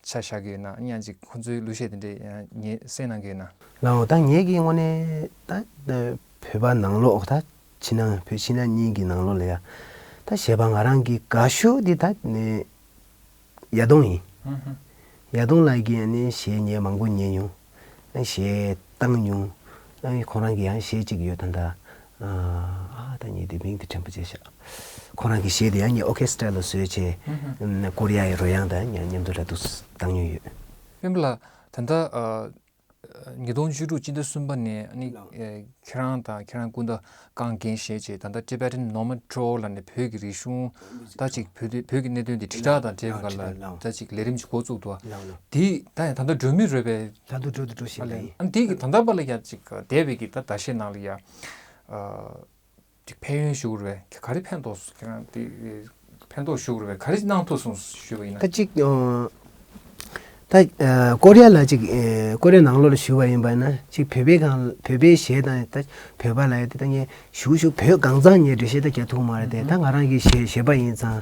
ཆ་བཞག་གི་ཡོད་ན། ཡང་ཅིག་ཁོ་ཚོའི་གླུ་གཞས་དེ་འདྲས་ཡང་ངས་གསན་གནང་གི་ཡོད་ན། ལའོ། ད་ངེད་ཀྱི་དངོས་གནས་ད་བོད་པ་ནང་ལོགས་ད་ཕྱི་ནང་བོད་ཕྱི་ནང་གཉིས་ཀྱི་ནང་ལོགས་ལ་ཡ་ད་གཞས་པ་ང་རང་གི་དགའ་ཤོས་འདི་ད་ནི་ཡ་དོང་ཡིན། ཡ་དོང་ལགས་ཀྱིས་ནི་གཞས་ངས་མང་པོ་ཉན་མྱོང་། གཞས་བཏང་མྱོང་། ཁོང་རང་གི་ཡང་གཞས་གཅིག་ཡོད་ད་ད། ཨ་ད་ངས་དེ་མིང་དེ་དྲན་པ་བརྗེད་ཤག་ཁོང་རང་གི་གཞས་དེ་ཡང་ངས་ཨོ་ཁེ་སི་ཊ་ལ་བཟོས་བྱས། ཀོ་རི་ཡ་ཡི་རོལ་དབྱངས་དང་མཉམ་དུ་ལ་འདུག་བཏང་མྱོང་ཡོད། སྤེན་པ་ལགས། ད་ལྟ་ཉིས་སྟོང་བཅུ་དྲུག་སྤྱི་ཟླ་གསུམ་པ་ནས་ཨ་ནི་ཁྱེད་རང་དང་ཁྱེད་རང་སྐུ་ཟླ་རྐང་རྒན་ཞེས་བྱས་ད་ལྟ་Tibetan Norman Trio ལབ་ནས་བོད་ཀྱི་རིག་གཞུང་ད་ཅིག་བོད་དེ་བོད་ཀྱི་གནད་དོན་དེ་དྲིལ་བསྒྲགས་དང་འབྲེལ་བའི་སྒང་ལ་ད་ཅིག་ལས་རིམ་ཅིག་འགོ་བཙུགས་འདུག་དེ་ད་ཡང་ད་ལྟ་འགྲོ་མུས་རེད་པས། ད་དུང་འགྲོ་དུ་འགྲོ་བཞིན་པ་ཡིན། ཨ་ནི་དེ་གི་ད་ལྟ་བར་ལ་ཡ་ཅིག་འདས་པའི་གི་ད་ཟླ་ཤས་ནང་ལ་ཡ། ཅིག་ཕན་ཡོན་ཞུ་དགོས་རེད་པས། ག་རེ་ཕན་ཐོགས་སོང་ཁྱེད་རང་དེ་ཕན་ཐོགས་ཞུ་དགོས་རེད་པས། ག་རེ་གནང་ཐུབ་སོང་ཞུས་པ་ཡིན་ན། ད་ཅིག་ཨ། ད་ཨ་ཀོ་རི་ཡ་ལ་ཅིག་ཨ་ཀོ་རི་ཡ་ནང་ལོགས་ལ་ཞུ་བ་ཡིན་པ་ན་ཅིག་བོད་པའི་སྒང་བོད་པའི་གཞས་དང་ད་བོད་པ་ལ་ཡ་དེ་ད་ངས་ཞུ་ཞུ་བོད་གང་ཚང་ངས་འགྲེལ་བཤད་ད་རྒྱག་ཐུབ་མ་རེད་དེ། ད་ང་རང་གི་གཞས་གཞས་པ་ཡིན་ཙང་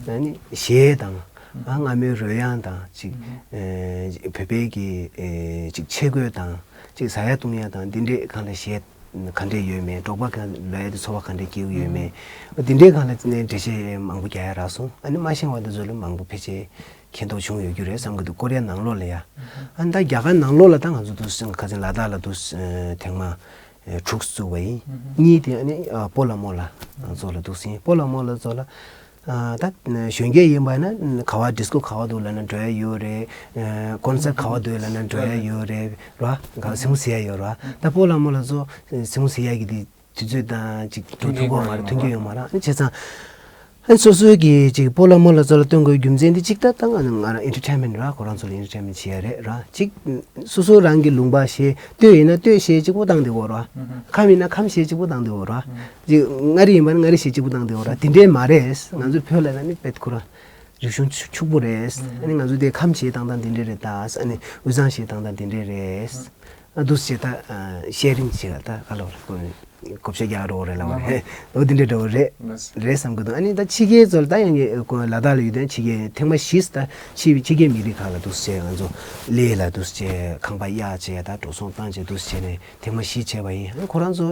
ཨ་ནི་གཞས་དང་ཨ་སྔ་མོའི་རོལ་དབྱངས་དང་ཅིག་ཨ་བོད་པའི་གི་ཨ་ཅིག་ཆས་གོས་དང་ཅིག་ཟ་ཡ་བཏུང་ཡ་དང་འདི་འདྲས་སྒང་ལ་གཞས། ག་འདྲས་ཡོད་མེད། འབྲོག་པ་ག་ལ་ཡ་དེ་འཚོ་བ་ག་འདྲས་སྐྱེལ་གྱི་ཡོད་མེད། འདི་འདྲའི་སྒང་ལ་ནས་འགྲེལ་བཤད་མང་པོ་རྒྱག་ཡ་རག་སོང་། ཨ་ནི་མ་ཤེས་པ་འདི་ཚོ་ལ་མང་པོ་ཕལ་ཆེར་མཁྱེན་རྟོགས་བྱུང་ཡོད་རྒྱུ་རེད་བསམ་གྱི་འདུག་ཀོ་རི་ཡ་ནང་ལོགས་ལ་ཡ། ཨ་ནི་ད་རྒྱ་གར་ནང་ལོགས་ལ་ད་ང་ཚོ་འདུག་སེ་ཁ་སང་ལ་དྭགས་ལ་འདུག་སེ་ཐེངས་མ་དྲུག་བཙུགས་པ་ཡིན། གཉིས་དེ་ཨ་ནི་སྤོ་ལགས་རྨོ་ལགས་ང་ཚོ་ལ་འདུག་སེ་སྤོ་ལགས་རྨོ་ལགས་ཚོ་ལ། ད་གཞོན་སྐྱེས་ཡིན་པ་ན་ག་བ་ཌི་སི་ཀོ་ག་བ་འདུག་ལབ་ན་འགྲོ་ཡ་ཡོད་རེད། ཀོན་སར་ག་བ་འདུག་ལབ་ན་འགྲོ་ཡ་ཡོད་རེད་ར། ག་སེམས་ཟེར་ཡ་ཡོད་ར། ད་སྤོ་ལགས་རྨོ་ལགས་ཚོ་སེམས་ཟེར་ཡ་གི་དེ་དུས་ཚོད་དང་ཅིག་འགྲོ་ཐུབ་ཀྱི་མ་རེད། མཐུན་རྐྱེན་ཡོད་མ་རེད། ཨ་ནི་བྱས་ཙང་ཨ་ནི་སོ་སོའི་གི་ཅིག་སྤོ་ལགས་རྨོ་ལགས་ཚོ་ལ་སྟོན་དགོས་རྒྱུ་མཚན་དེ་ཅིག་ད་ད་ང་ང་རང་ཨེན་ཊར་ཊེན་མེན་ཊ་ར། ཁོ་རང་ཚོ་ལ་ཨེན་ཊར་ཊེན་མེན་ཊ་བྱེད་ཡ་རེད་ར། ཅིག་སོ་སོ་རང་གི་ལུང་པ་གཞས་སྟོད་ཡིན་ན་སྟོད་གཞས་གཅིག་པོ་བཏང་བསྡད་ཡོད་ར། ཁམས་ཡིན་ན་ཁམས་གཞས་གཅིག་པོ་བཏང་བསྡད་ཡོད་ར། ཅིག་མངའ་རིས་ཡིན་པ་ན་མངའ་རིས་གཞས་གཅིག་པོ་བཏང་བསྡད་ཡོད་ར། དེ་འདྲས་མ་རེད། ང་ཚོ་བོད་ལ་ན་ནི་དཔེ་ཁོ་ར་རིག་གཞུང་ཕྱུག་ཕྱུག་པོ་རེད། ཨ་ནི་ང་ཚོ་དེ་ཁམས་གཞས་བཏང་སྟངས་དེ་འདྲས་རེད་ད། ཨ་ནི་དབུས་གཙང་གཞས་བཏང་སྟངས་དེ་འདྲས་རེད། ཨ་འདུག་སེ་ད་ཤེ་རིང་བྱེད་ད་ག་ལ་བར་བགོ་བཤའ་རྒྱག་རོགས་རེད་ལ་བ་རེད། འོ་དེ་འདྲས་འདྲ་བོ་རེད། རེད་བསམ་གི་འདུག་ཨ་ནི་ད་ཕྱི་རྒྱལ་ཚོ་ལ་ད་ཡང་ལ་དྭགས་ལ་ཡོད་དོན་ཕྱི་རྒྱལ་ཐེངས་མ་བཞི་ད་ཕྱི་ཕྱི་རྒྱལ་མི་རིགས་ཁག་ལ་འདུག་སེ་ང་ཚོ་ལས་ལ་འདུག་སེ་ཁང་པ་གཡར་བྱས་ད་འགྲོ་སོང་བཏང་བྱས་འདུག་སེ་བྱས་ནས་ཐེངས་མ་བཞི་བྱས་པ་ཡིན། ཨ་ནི་ཁོ་རང་ཚོ་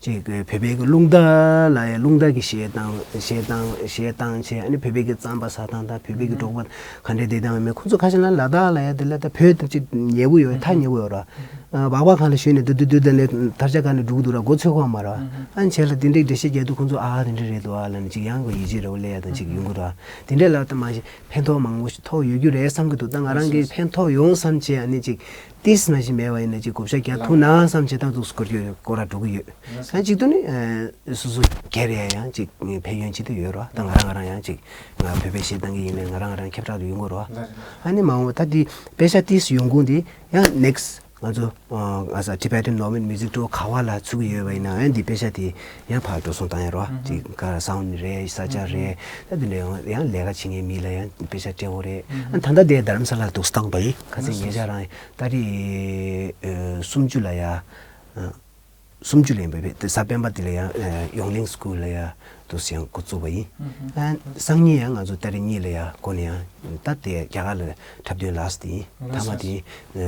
ཅིག་བོད་པའི་གི་རླུང་རྟ་ལ་ཡང་རླུང་རྟ་གི་གཞས་བཏང་གཞས་བཏང་གཞས་བཏང་བྱས། ཨ་ནི་བོད་པའི་གི་རྩམ་པ་ཟ་སྟངས་དང་བོད་པའི་གི་འབྲོག་པ་ག་འདྲས་བསྡད་སྟངས་མེད། ཁོ་ཚོ་ཁ་ཤས་ལ་ལ་དྭགས་ལ་ཡང་དེ་ལ་ད་བོད་དང་ཅིག་ཉེ་བོ་ཡོད་ཐག་ཉེ་བོ་ཡོད་ར། སྦག་སྦག་གང་ལ་ཞོན་ནས་དུ་དུ་དུ་དེ་ལས་དར་ཆ་གང་ནས་འགྲོ་གི་འདུག་ར། མགོ་ཚོས་ཁོ་མ་ར། ཨ་ནི་བྱས་ལ་དེ་འདྲས་འགྲེལ་བཤད་རྒྱག་དུས་ཁོ་ཚོ་ཨ་དེ་འདྲས་རེད་འདུག་ཨ་ལབ་ནས་ཅིག་ཡང་གོ་ཡིད་ཆེས་རེ་བ་སླེབས་ཡ་དང་ཅིག་ཡོང་གི་འདུག་ཨ། དེ་འདྲས་ལ་ད་མ་གཞི་ཕན་ཐོགས་མང་པོ་ཞིག་ཐོགས་ཡོད་རྒྱུ་རེད་བསམ་གི་འདུག་ད་ང་རང་གིས་ཕན་ཐོགས་ཡོང་བསམ་བྱས་ཨ་ནི་ཅིག་ཏིས་མ་གཞི་མེད་པ་ཡིན་ན་ཅིག་བགོ་བཤའ་རྒྱག་ཐུབ་ན་བསམ་བྱས་ད་འདུག་སྐོར་གྱི་སྐོར་ར་འགྲོ་གི་ཡོད། ཨ་གཅིག་ཏུ་ནི་སོ་སོ་སྒེར་ཡ་ཡང་ཅིག་ཕན་ཡོན་ཅིག་ཏུ་ཡོད་ར། ད་ང་རང་ང་རང་ཡང་ཅིག་ང་བོད་པའི་གཞས་བཏང་གི་ཡིན་ནའི་ང་རང་ང་རང་ཁྱབ་བསྒྲགས་དུ་ཡོང་གི་ར། ཨ་ནི་མ་འོངས་ད་འདི་དཔེ་ཆ་ཏིས་ཡོང་གུང་འདི་ཡང་next ང་ཚོ་ཨ་ས་Tibetan Norman Music Tour ག་བ་ལ་ཚུགས་ཀྱི་ཡོད་པ་ཡིན་ན་ཡང་འདི་དཔེ་ཆ་དེ་ཡང་ཕར་འགྲོ་སོང་བཏང་ཡ་རོ། དེ་ག་sound རེད། ས་ཆ་རེད། ད་དེ་འདྲ་ཡང་ཡང་ལས་ཀ་བྱེད་མཁན་མི་ལ་ཡང་དཔེ་ཆ་སྤྲད་དགོས་རེད། ཨ་ད་ལྟ་དེ་རྡ་རམ་ས་ལ་འདུག་སྟངས་པ་ཡིན། ཁ་སང་ཉེ་ཆར་རང་ཏ་རིག་ཨ་སུམ་ཅུ་ལ་ཡ་ཨ་སུམ་ཅུ་ལ་ཡིན་པ་བས་དེ་གཟའ་སྤེན་པ་དེ་ལ་ཡང་ཨ་ཡོང་ལིང་སི་ཀུལ་ལ་ཡ་འདུག་སེ་ཡང་འགོ་བཙུགས་པ་ཡིན། ཨ་སང་ཉིན་ཡང་ང་ཚོ་ཏ་རིག་གཉིས་ལ་ཡ་འགོ་ནས་ཡང་ད་དེ་རྒྱ་གར་ལ་འཁྲབ་སྟོན་ལགས་དེ་ཡིན། མཐའ་མ་དེ་ཡིན་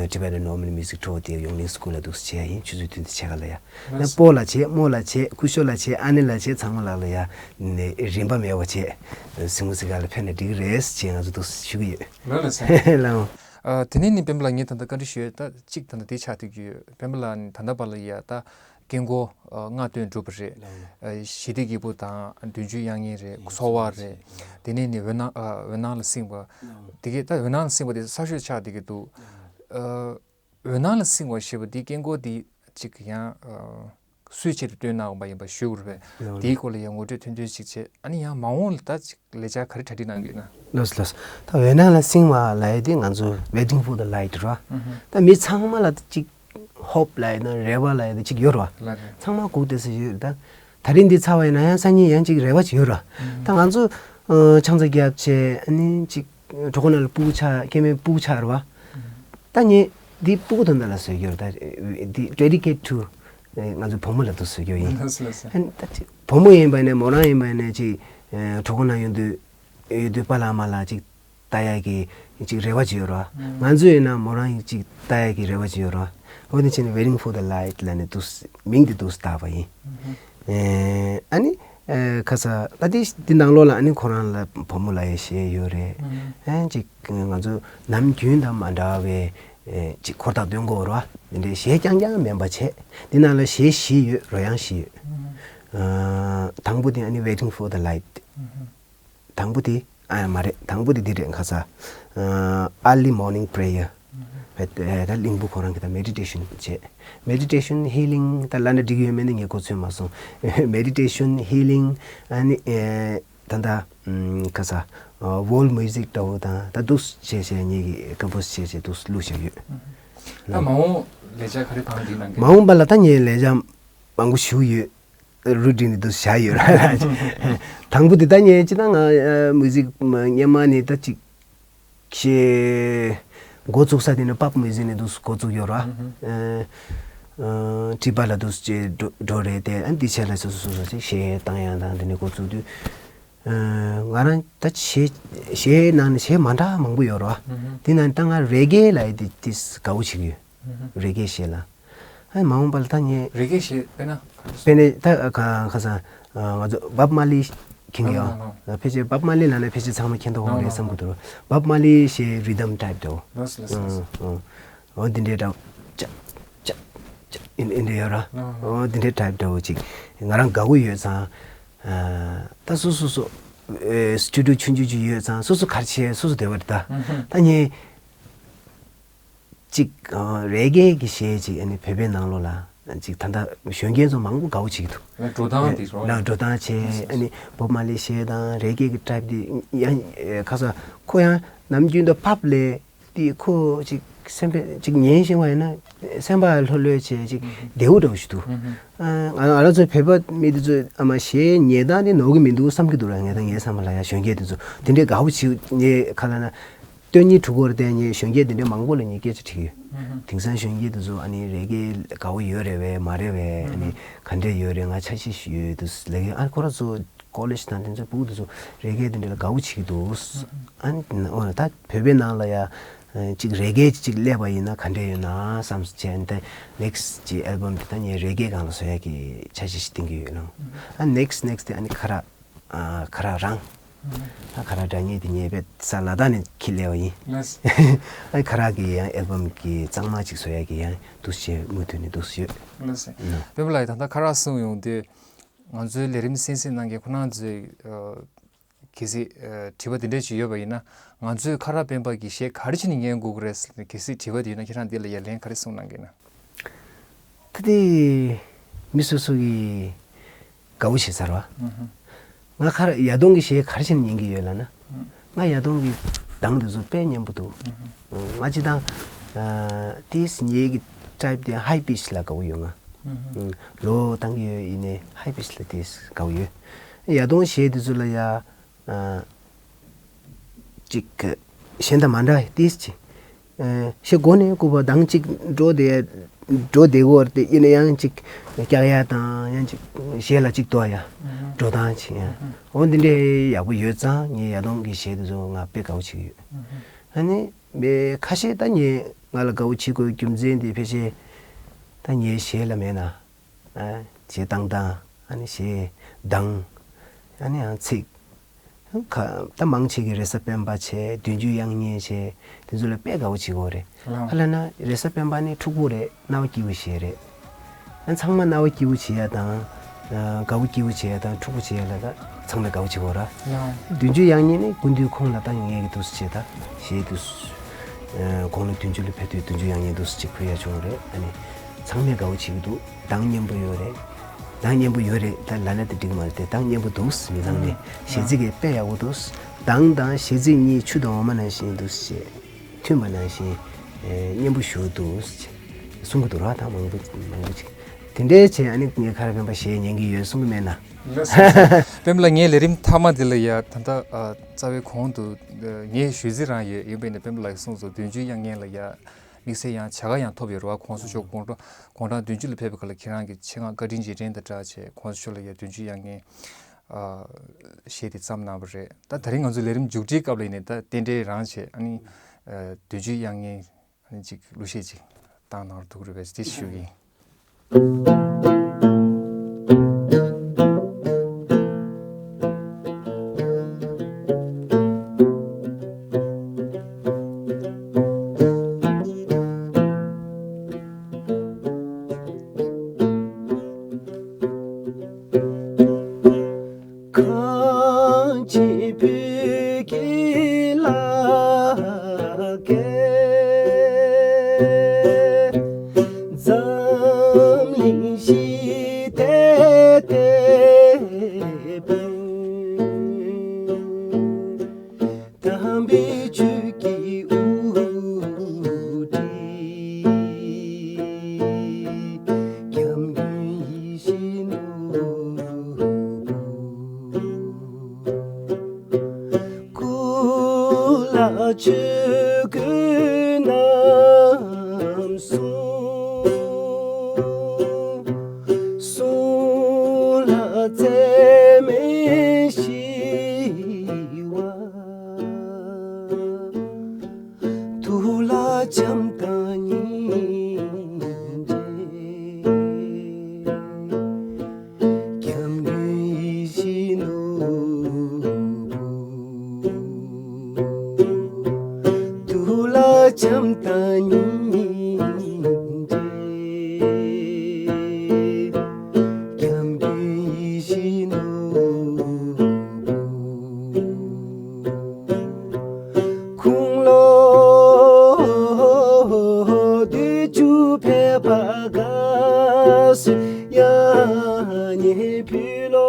ཨ་Tibetan Norman Music Tour དེ་ཡོང་ལིང་སི་ཀུལ་ལ་འདུག་སེ་བྱས་ཡ་ཡིན། ཆུ་ཚོད་བདུན་དང་ཕྱེད་ཀ་ལ་ཡ། ན་སྤོ་ལ་བྱེད། རྨོ་ལ་བྱེད། སྐུ་ཞབས་ལ་བྱེད། ཨ་ནེ་ལ་བྱེད། ཚང་མ་ལགས་ལ་ཡ་ནས་རིན་པ་མེད་པ་བྱེད། སྲིང་མོ་སྲིད་ག་ལ་ཕན་ན་འགྲིག་གི་རེད་ཅེས་ང་ཚོ་འདུག་ཞུ་གི་ཡོད། ལགས་ལགས་སོ། ལགས་འོང་། ཨ་དེ་ནས་ནི་སྤེན་པ་ལགས་ངས་ད་ལྟ་བཀའ་འདྲི་ཞུ་ཡས་ད་གཅིག་ད་ལྟ་དེ་ཆགས་བསྡད་ཀྱི་ཡོད། སྤེན་པ་ལགས་ནི་ད་ལྟ་བར་ལ་ཡ་ད་སྐད་འགོ་ཨ་ལྔ་བཏོན་གྲུབ་པ་རེད། ལགས་འོང་། ཨ་ཞི་བདེ་སྐྱིད་པོ་དང་བདུན་ཅུ་དབྱར་གཉིད་རེད། འཚོ་བ་རེད། དེ་ནས་ནི་འོད་སྣང་ཨ་འོད་སྣང་ལ་བསྲིངས་པ། ལགས་འོང་། དེ་གས་ད་འོད་སྣང་ལ་བསྲིངས་པ་དེ་གསར་ཤོས་ཆགས་བསྡད་ཀྱི་འདུག་ཨ། འོད་སྣང་ལ་བསྲིངས་པ་ཞེས་པ་འདི་སྐད་འགོ་འདི་གཅིག་ཡང་ཨ་སུའི་ཆེད་དུ་བཏོན་གནང་བ་ཡིན་པ་ཞུ་དགོས་རེད་པས། ལགས་འོང་། དེའི་སྐོར་ལ་ཡང་ངོ་སྤྲོད་ཐུང་ཐུང་ཞིག་བྱས། ཨ་ནི་ཡང་མ་འོངས་ལ་ད་ཅིག་ལས་འཆར་ག་རེ་གྲ་སྒྲིག་གནང་གི་ཡོད་ན། ལགས་སོ་ལགས་སོ། ད་འོད་སྣང་ལ་བསྲིངས་པ་ལབ་ཡས་དེ་ང་ཚོ་Waiting for the Light རེད་བ། ཨུ་ཧུ། ད་མི་ཚང་མ་ལ་ཅིག་ཧོབ་ལབ་ཡས་དང་རེ་བ་ལབ་ཡས་དེ་ཅིག་ཡོད་རེད་བ། ལགས་རེད། ཚང་མ་སྒུག་བསྡད་ས་ཡོད་རེད་ད། ད་རིང་འདི་ཚར་བ་ཡིན་ན་ཡང་སང་ཉིན་ཡང་ཅིག་རེ་བ་ཅིག་ཡོད་རེད་བ། ཨུ་ཧུ། ད་ང་ཚོ་ཨ་ཆང་ས་བརྒྱབ་བྱས་ཨ་ནི་ཅིག་གྲོད་ཁོག་ནང་ལ་སྤུ་གུ་ཆགས། སྐྱེ་དམན་སྤུ་གུ་ཆགས་རེད་བ། ད་ངས་འདི་སྤུ་གུ་དོན་དག་ལ་བཟོས་ཡོད་རེད། ད་འདི་dedicate to ཨེ་ང་ཚོ་བུ་མོ་ལ་འདུག་བཟོ་རྒྱུ་ཡིན། ལགས་སོ་ལགས་སོ། ཨ་ནི་ད་ཅིག་བུ་མོ་ཡིན་པ་ནས་མོ་རང་ཡིན་པ་ནས་ཅིག་ཨེ་གྲོད་ཁོག་ན་ཡོང་དུས་ཡོད་དུས་པཱ་ལགས་མ་ལགས་ཅིག་ལྟ་ཡ་གི་ཅིག་རེ་བ་ཅིག་ཡོད་ར། ང་ཚོ་ཡིན་ན་མོ་རང་ཅིག་ལྟ་ཡ་གི་རེ་བ་ཅིག་ཡོད་ར། འོ་དེ་བྱས་ནས་Waiting for the Light ལབ་ནས་འདུག་མིང་དེ་འདུག་བཏགས་པ་ཡིན། ཨེ་ཨ་ནི་ཨེ་ཁ་ས་ད་དེ་འདི་ནང་ལོགས་ལ་ཨ་ནི་ཁོ་རང་ལ་བུ་མོ་ལབ་ཡ་གཞས་ཡོད་རེད། ཨེ་ཅིག་ང་ཚོ་ནམ་རྒྱུན་དང་མ་འདྲ་བའི་ཨེ་ཅིག་འཁོར་ཐག་འདོན་དགོས་ར། དེ་འདྲའི་གཞས་རྐྱང་རྐྱང་མིན་པ་བྱས། འདི་ནང་ལ་གཞས་བཞི་ཡོད། རོལ་དབྱངས་བཞི་ཡོད། ཨ་དང་པོ་དེ་ཨ་ནི་Waiting for the Light། དང་པོ་དེ་ཨ་མ་རེད། དང་པོ་དེ་འདི་རེད། ཁ་ས་ཨ་Early Morning Prayer། བས་ད་གླིང་བུ་ཁོ་རང་གི་ད་Meditation བྱས། Meditation Healing ད་ལབ་ན་འགྲིག་ཡོད་མེད་ནི་ངས་གོ་ཚོད་མ་སོང་། Meditation Healing ཨ་ནི་ཨེ་ད་ད་ཁ་ས་World Music འདྲ་བོ་དང་ད་འདུག་བྱས་བྱས་ངེད་ཀྱིས་Compose བྱས་བྱས་འདུག་བླུགས་བཞག་ཡོད། ད་མ་འོངས་ལས་བྱ་ག་རེ་བང་སྒྲིག་གནང་གི། མ་འོངས་པ་ལ་ད་ངས་ལས་བྱ་མང་པོ་ཞིག་ཡོད། རུ་སྒྲིག་ནས་འདུག་བཞག་ཡོད་ར། དང་པོ་དེ་ད་ངས་ཅི་ད་ང་Music སྔོན་མ་ནས་ད་ཅིག་གཞས་འགོ་བཙུགས་ས་དེ་ནི་Pop Music ནས་འདུག་འགོ་བཙུགས་ཡོད་ར། ཨ་ཨ་ཊི་པ་ལ་འདུག་ཅེས་འགྲོ་འགྲོ་རེད་དེ། ཨ་འདི་ཆེད་ལ་སོ་སོ་སོ་སོ་ཅིག་གཞས་བཏང་ཡ་དང་དེ་ནས་འགོ་བཙུགས་དུས། ཨ་ང་རང་ད་གཞས་གཞས་ནང་ནས་གཞས་མ་འདྲ་མང་པོ་ཡོད་ར། དེ་ནང་ནས་ད་ང་Reggae ལབ་ཡ་དེ་དེ་དགའ་བོ་བྱེད་ཀྱི་ཡོད། Reggae གཞས་ལ། ཨ་མ་འོངས་པ་ལ་ད་ངས་Reggae གཞས་དཔེར་ན། དཔེར་ན་ད་ག་ཁ་སང་ང་ཚོ་Bob Marley མཁྱེན་གྱི་ཡོད། ལགས་ལགས། ཕལ་ཆེར་Bob Marley ལབ་ན་ཕལ་ཆེར་ཚང་མ་མཁྱེན་ཐོག་ལགས་རེད་ལགས་བསམ་གྱི་འདུག Bob Marley གཞས་Rhythm Type འདྲ་བོ། ལགས་སོ་ལགས་སོ། ཨ་ཨ་འོ་འདི་འདྲའི་འདྲ་བོ་ཅ་ཅ་ཅ་ཨིན་ཨིན་འདྲ་ཡོད་ར། ལགས་ལགས། འོ་འདི་འདྲའི་Type འདྲ་བོ་ཅིག་ང་རང་དགའ་བོ་ཡོད་ཙང་། ཨ་ད་སོ་སོ་སོ་ཨེ་སི་ཊུ་ཌི་ཡོ་ཆུང་ཆུང་ཅིག་ཡོད་ཙང་སོ་སོ་ག་རེ་བྱས་སོ་སོ་བདེ་བ་རེད་ད། ཨ་ཧུམ། ད་ངས་གཅིག་ཨ་Reggae གི་གཞས་ཅིག་ཨ་ནི་བོད་པའི་ནང་ལོགས་ལ་ཅིག་ད་ལྟ་གཞོན་སྐྱེས་ཚོ་མང་པོ་དགའ་བོ་བྱེད་ཀྱི་འདུག་འགྲོ་སྟངས་དེ་རོ། ལ་འགྲོ་སྟངས་བྱས། ཨ་ནི་Bob Marley གཞས་དང་Reggae གི་Type དེ་ཡང་ཁ་ས་ཁོ་ཡང་ནམ་རྒྱུན་དུ་Pop ལས་དེ་ཁོ་ཅིག་སེམས་པའི་ཅིག་ཉན་ཤེས་པ་ཡིན་ན་སེམས་པ་ལྷོད་ལྷོད་བྱས་ཅིག་བདེ་བོ་འདྲ་བོ་ཞིག་འདུག་ཨ་ང་ང་རང་ཚོ་བོད་པ་མི་དེ་ཚོས་ཨ་མ་གཞས་ཉན་སྟངས་དེ་ནོར་གི་མི་འདུག་བསམ་གྱི་འདུག་ར། ངས་ད་ངའི་བསམ་པ་ལ་ཡང་གཞོན་སྐྱེས་དེ་ཚོ་དེ་འདྲའི་དགའ་བོ་བྱེད་ངས་ཁ་ལ་ན། སྟོན་ཉིན་དྲུག་འགོར་ཏེ་ངས་གཞོན་སྐྱེས་དེ་འདྲའི་མང་པོ་ལ་ངས་སྐད་ཆ་དྲིས་ཡོད། དེང་སང་གཞོན་སྐྱེས་དེ་ཚོ་ཨ་ནི་Reggae དགའ་བོ་ཡོད་རེད་བས་མ་རེད་བས། ཨ་ནི་ག་འདྲས་ཡོད་རེད། ང་འཆར་གཞི་ཞིག་ཡོད་འདུག་ལབ་ཀྱི་ཡོད། ཨ་ཁོ་རང་ཚོ་ཀོ་ལེཇ་དང་དེ་ཚོ་ཕྲུ་གུ་དེ་ཚོ་Reggae དེ་འདྲ་ལ་དགའ་བོ་བྱེད་ཀྱི་འདུག་ཨ་ནི་འོ་ད་བོད་པའི་ནང་ལ་ཡ་ཅིག་Reggae ཅིག་སླེབས་པ་ཡིན་ན་ག་འདྲས་ཡོད་ན་བསམ་བྱས། ཨ་ནི་ད་Next ཀྱི་Album དེ་ད་ངས་Reggae སྒང་ལ་བཟོ་ཡ་གི་འཆར་གཞི་ཞིག་བཏིང་གི་ཡོད་ལགས། ཨ་Next Next དེ་ཨ་ནི་ཁ་རག་ཨ་ཁ་རག་རང་། ཨ་ཁ་རག་སྒྲ་སྙན་དེ་ངས་དཔེ་ས་ལ་དྭགས་ནས་ཁྱེར་སླེབས་པ་ཡིན། ལགས་སོ། ཨ་ཁ་རག་གི་ཡང་ཨལ་བམ་གི་གཙང་མ་ཅིག་བཟོ་ཡ་གི་ཡང་འདུག་སེ་མུ་མཐུད་ནས་འདུག་སེ་ཡོད། ལགས་སོ། ཨ་སྤེན་པ་ལགས་ད་ལྟ་ཁ་རག་གསུངས་ཡོང་དུས་ང་ཚོའི་ལས་རིམ་གསན་གཟིགས་གནང་མཁན་ཁོང་རྣམ་ཚོས་ཨ་གལ་སྲིད་ཨ་དྲི་བ་དེ་འདྲ་ཅིག་ཡོད་པ་ཡིན་ན། ང་ཚོས་ཁ་རག་སྤེན་པ་གི་གཞས་ག་རེ་བྱས་ནས་ཉན་དགོས་ཀྱི་རེད་ཟེར་ནས་གལ་སྲིད་དྲི་བ་དེ་ཡོད་ན་ཁྱེད་རང་འདི་ལ་ཡ་ལན་ག་རེ་གསུངས་གནང་གི་ཡིན་ན། ད་དེ་མི་སོ་སོ་གི་དགའ་བོ་བྱེད་ས་རེད་བ། ང་ཁ་རག་ཡ་དོང་གི་གཞས་ག་རེ་བྱས་ནས་ཉན་གྱི་ཡོད་ལབ་ན། ང་ཡ་དོང་གི་གདངས་དེ་ཚོ་དཔེ་སྙན་པོ་འདུག་ང་སྤྱིར་བཏང་ཨ་ཏིས་ངེད་ཀྱི་ཊའིབ་དེ་ཧའི་པིཆ་ལ་དགའ་བོ་ཡོད། ང་ལོ་བཏང་གི་ཡོད་ཡིན་ནའི་ཧའི་པིཆ་ལ་ཏིས་དགའ་བོ་ཡོད། ཡ་དོང་གཞས་དེ་ཚོ་ལ་ཡ། ཨ་ཅིག་གཞན་དང་མ་འདྲ་ཏིས་ཅིག་ཨ་གཞས་མགོ་ནས་སྐུ་བ་གདངས་ཅིག་འགྲོ་དེ་འགྲོ་དེ་གོ་ར་དེ་ཡིན་ན་ཡང་ཅིག་ཀྱག་ཡ་དང་ཡང་ཅིག་གཞས་ལ་ཅིག་དོ་ཡ་འགྲོ་སྟངས་ཅིག་ཡ་འོ་འདི་འདྲའི་ཡག་པོ་ཡོད་ཙང་ངས་ཡ་དོང་གི་གཞས་དེ་ཚོ་ང་དཔེ་དགའ་བོ་བྱེད་ཀྱི་ཡོད། ཨ་ནི་མི་ཁ་ཤས་ད་ངས་ང་ལ་དགའ་བོ་བྱེད་དགོས་རྒྱུ་མཚན་དེ་ཕལ་ཆེར་ད་ངའི་གཞས་ལ་མེད་ན། ཨ་གཞས་བཏང་སྟངས། ཨ་ནི་གཞས་གདངས། ཨ་ནི་ཡང་ཚིག་ཁ་ད་མང་ཆེ་གི་རེས་གཟའ་སྤེན་པ་བྱས། བདུན་ཅུ་དབྱར་གཉན་བྱས། དེ་ཚོ་ལ་དཔེ་དགའ་བོ་བྱེད་དགོས་རེད། ལགས། ཁ་ལ་ན་རེས་གཟའ་སྤེན་པ་ནི་འཁྲུག་པོ་རེད། རྣ་བ་སྐྱིད་པོ་ཞེས་རེད། ཨ་ཚང་མ་རྣ་བ་སྐྱིད་པོ་བྱེད་ཡ་དང་། ཨ་དགའ་བོ་སྐྱིད་པོ་བྱེད་ཡ་དང་འཁྲུག་པོ་བྱེད་ཡ་ལ་ད་ཚང་མས་དགའ་བོ་བྱེད་དགོས་ར། ལགས། བདུན་ཅུ་དབྱར་གཉན་ནི་སྐུ་མདུན་ཁོང་ལ་ད་ངས་གི་འདུག་སེ་བྱས་ད་གཞས་འདུག་ཨ་དགུང་ལོ་བདུན་ཅུ་ལ་ཕེབས་དུས་བདུན་ཅུ་དབྱར་གཉན་འདུག་སེ་ཅིག་ཕུལ་ཡ་བྱུང་རེད། ཨ་ནི་ཚང་མས་དགའ་བོ་བྱེད་ཀྱི་འདུག་གདངས་སྙན་པོ་ཡོད་རེད། གདངས་སྙན་པོ་ཡོད་རེད་ད་ལབ་ན་དེ་འགྲིག་མ་རེད་དེ། གདངས་སྙན་པོ་འདུག་མི་ཚང་མས། གཞས་ཚིག་གི་དཔེ་ཡག་པོ་འདུག་གདངས་དང་གཞས་ཚིག་གཉིས་ཆུ་དང་འོ་མ་ནང་བཞིན་འདུག་ཅེས་མཐུན་པ་ནང་བཞིན་ཨེ་སྙན་པོ་ཞུ་འདུག་ཅེས་གསུང་གི་འདུག་ར། ད་མང་པོ་མང་པོ་ཅིག་དེ་འདྲའི་བྱས་ཨ་ནི་ངས་ཁ་རག་སྤེན་པ་གཞས་ཉན་གི་ཡོད་གསུང་གི་མེད་ན། སྤེན་པ་ལགས་ངའི་ལས་རིམ་མཐའ་མ་འདི་ལ་ཡ་ད་ལྟ་ཨ་རྩ་བའི་གོང་དུ་ཨ་ངས་ཞུས་ཚིག་རང་ཡོད་ཡིན་པས་ན་སྤེན་པ་ལགས་གསུངས་སོང་བདུན་ཅུ་དབྱར་གཉན་ལ་ཡ། དམིགས་བསལ་ཡང་བྱ་དགའ་ཡང་ཐོབ་ཡོད་རེད་བ། གོང་ས་མཆོག་དགུང་གྲངས་དགུང་གྲངས་བདུན་ཅུ་ལ་ཕེབས་པའི་སྐབས་ལ་ཁྱེད་རང་གི་ཆེད་མངགས་བཀའ་དྲིན་རྗེས་དྲན་དང་སྦྲགས་བྱས་གོང་ས་མཆོག་ལ་ཡང་བདུན་ཅུ་དབྱར་རྔན་ཨ་གཞས་དེ་བརྩམས་གནང་བ་རེད། ད་དེ་རིང་ང་ཚོའི་ལས་རིམ་མཇུག་སྒྲིལ་སྐབས་ལ་ཡིན་ནའི་ད་རྟེན་འབྲེལ་རང་བྱས། ཨ་ནི་ཨ་བདུན་ཅུ་དབྱར་རྔན་ཨ་ནི་ཅིག་གླུ་གཞས་ཅིག་བཏང་གནང་རོགས་གྱིས་རེད་པས་དེ་ཞུ་གི་ཡིན། གངས་ཅན་བོད་ཀྱི་ལྷ་སྐལ། འཛམ་གླིང་ཞི་བདེའི་དེད་དཔོན། དམ་པའི་ཆོས་ཀྱི་དབུ་ཁྲིད། སྐྱབས་མགོན་ཡིད་བཞིན་ནོར་བུ། སྐུ་ལ་ཆོས་གོས་རྣམ་གསུམ། གསུང་ལ་ཚད་མེད་ཞི་བ། ཐུགས་ལ་བྱམས་དང་སྙིང་རྗེ། སྐྱབས་མགོན་ཡིད་བཞིན་ནོར་བུ། ཐུགས་ལ་བྱམས་དང་སྙིང་རྗེ། སྐྱབས་མགོན་ཡིད་བཞིན་ནོར་བུ། དགུང་ལོ་བདུན་ཅུ་ཕེབས་པ་དགའ་བསུའི་དབྱར་གཉེར་ཕུལ་ལོ།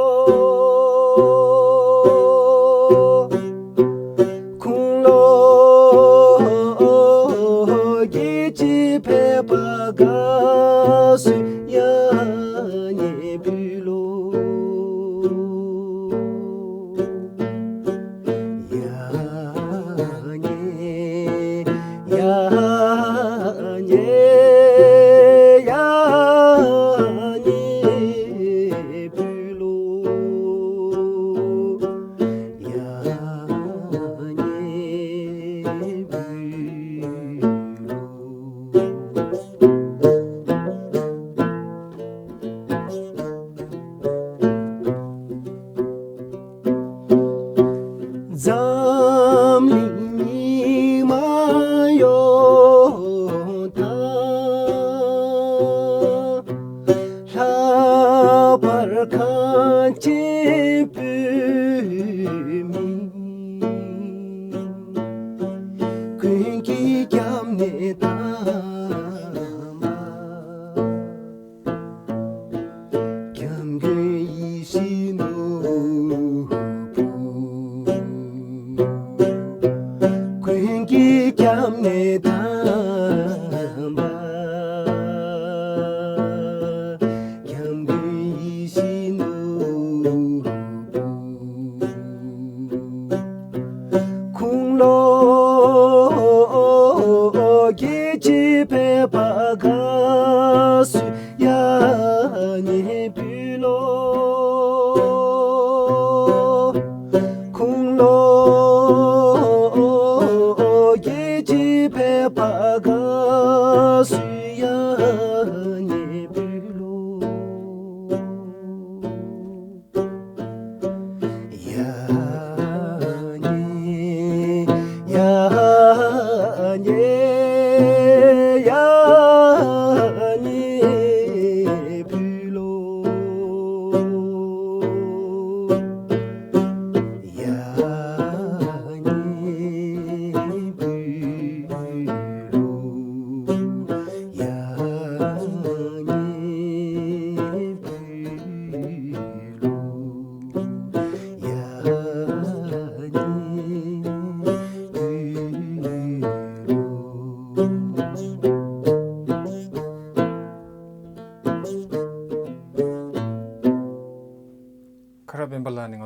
དགུང་ལོ་བརྒྱད་ཅུ་ཕེབས་པ་དགའ་བསུའི་དབྱར་གཉེར་ཕུལ་ལོ། དབྱར་གཉེར། དབྱར་གཉེར། དབྱར་གཉེར་ཕུལ་ལོ། དབྱར་གཉེར་ཕུལ་ལོ། འཛམ་གླིང་མི་མང་ཡོངས་དང་། ལྷག་པར་གངས་ཅན་བོད་མི་ཀུན་གྱི་སྐྱབས་གནས་དམ་པ། སྐྱབས་མགོན་ཡིད་བཞིན་ནོར་བུ། ཀུན་གྱི་སྐྱབས་གནས་དམ་པ། སྐྱབས་མགོན་ཡིད་བཞིན་ནོར་བུ། དགུང་ལོ་བརྒྱད་ཅུ་ཕེབས་པ་དགའ་བསུའི་དབྱར་གཉེར་ཕུལ་ལོ། དགུང་ལོ་བརྒྱད་ཅུ་ཕེབས་པ་དགའ་བསུའི་དབྱར་གཉེར་ཕུལ་ལོ། དབྱར་གཉེར། དབྱར་གཉེར། དབྱར་གཉེར་ཕུལ་ལོ།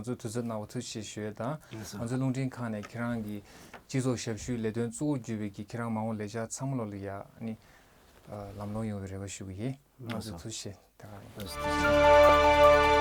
ང་ཚོ་དུས་ཚོད་གནང་བ་ཐུགས་རྗེ་ཆེ་ཞུ་ཡས་དང་། ང་ཚོའི་རླུང་འཕྲིན་ཁང་ནས་ཁྱེད་རང་གི་སྤྱི་ཚོགས་ཞབས་ཞུའི་ལས་དོན་གཙོ་བོར་གྱུར་པའི་གི་ཁྱེད་རང་མ་འོངས་ལས་འཆར་ཚང་མ་ལོ་ལ་ཡ་ནི་ལམ་ལྷོང་ཡོང་བའི་རེ་བ་ཞུ་གི་ཡིན། ང་ཚོ་ཐུགས་རྗེ་ཆེ། ད་ག་རང་།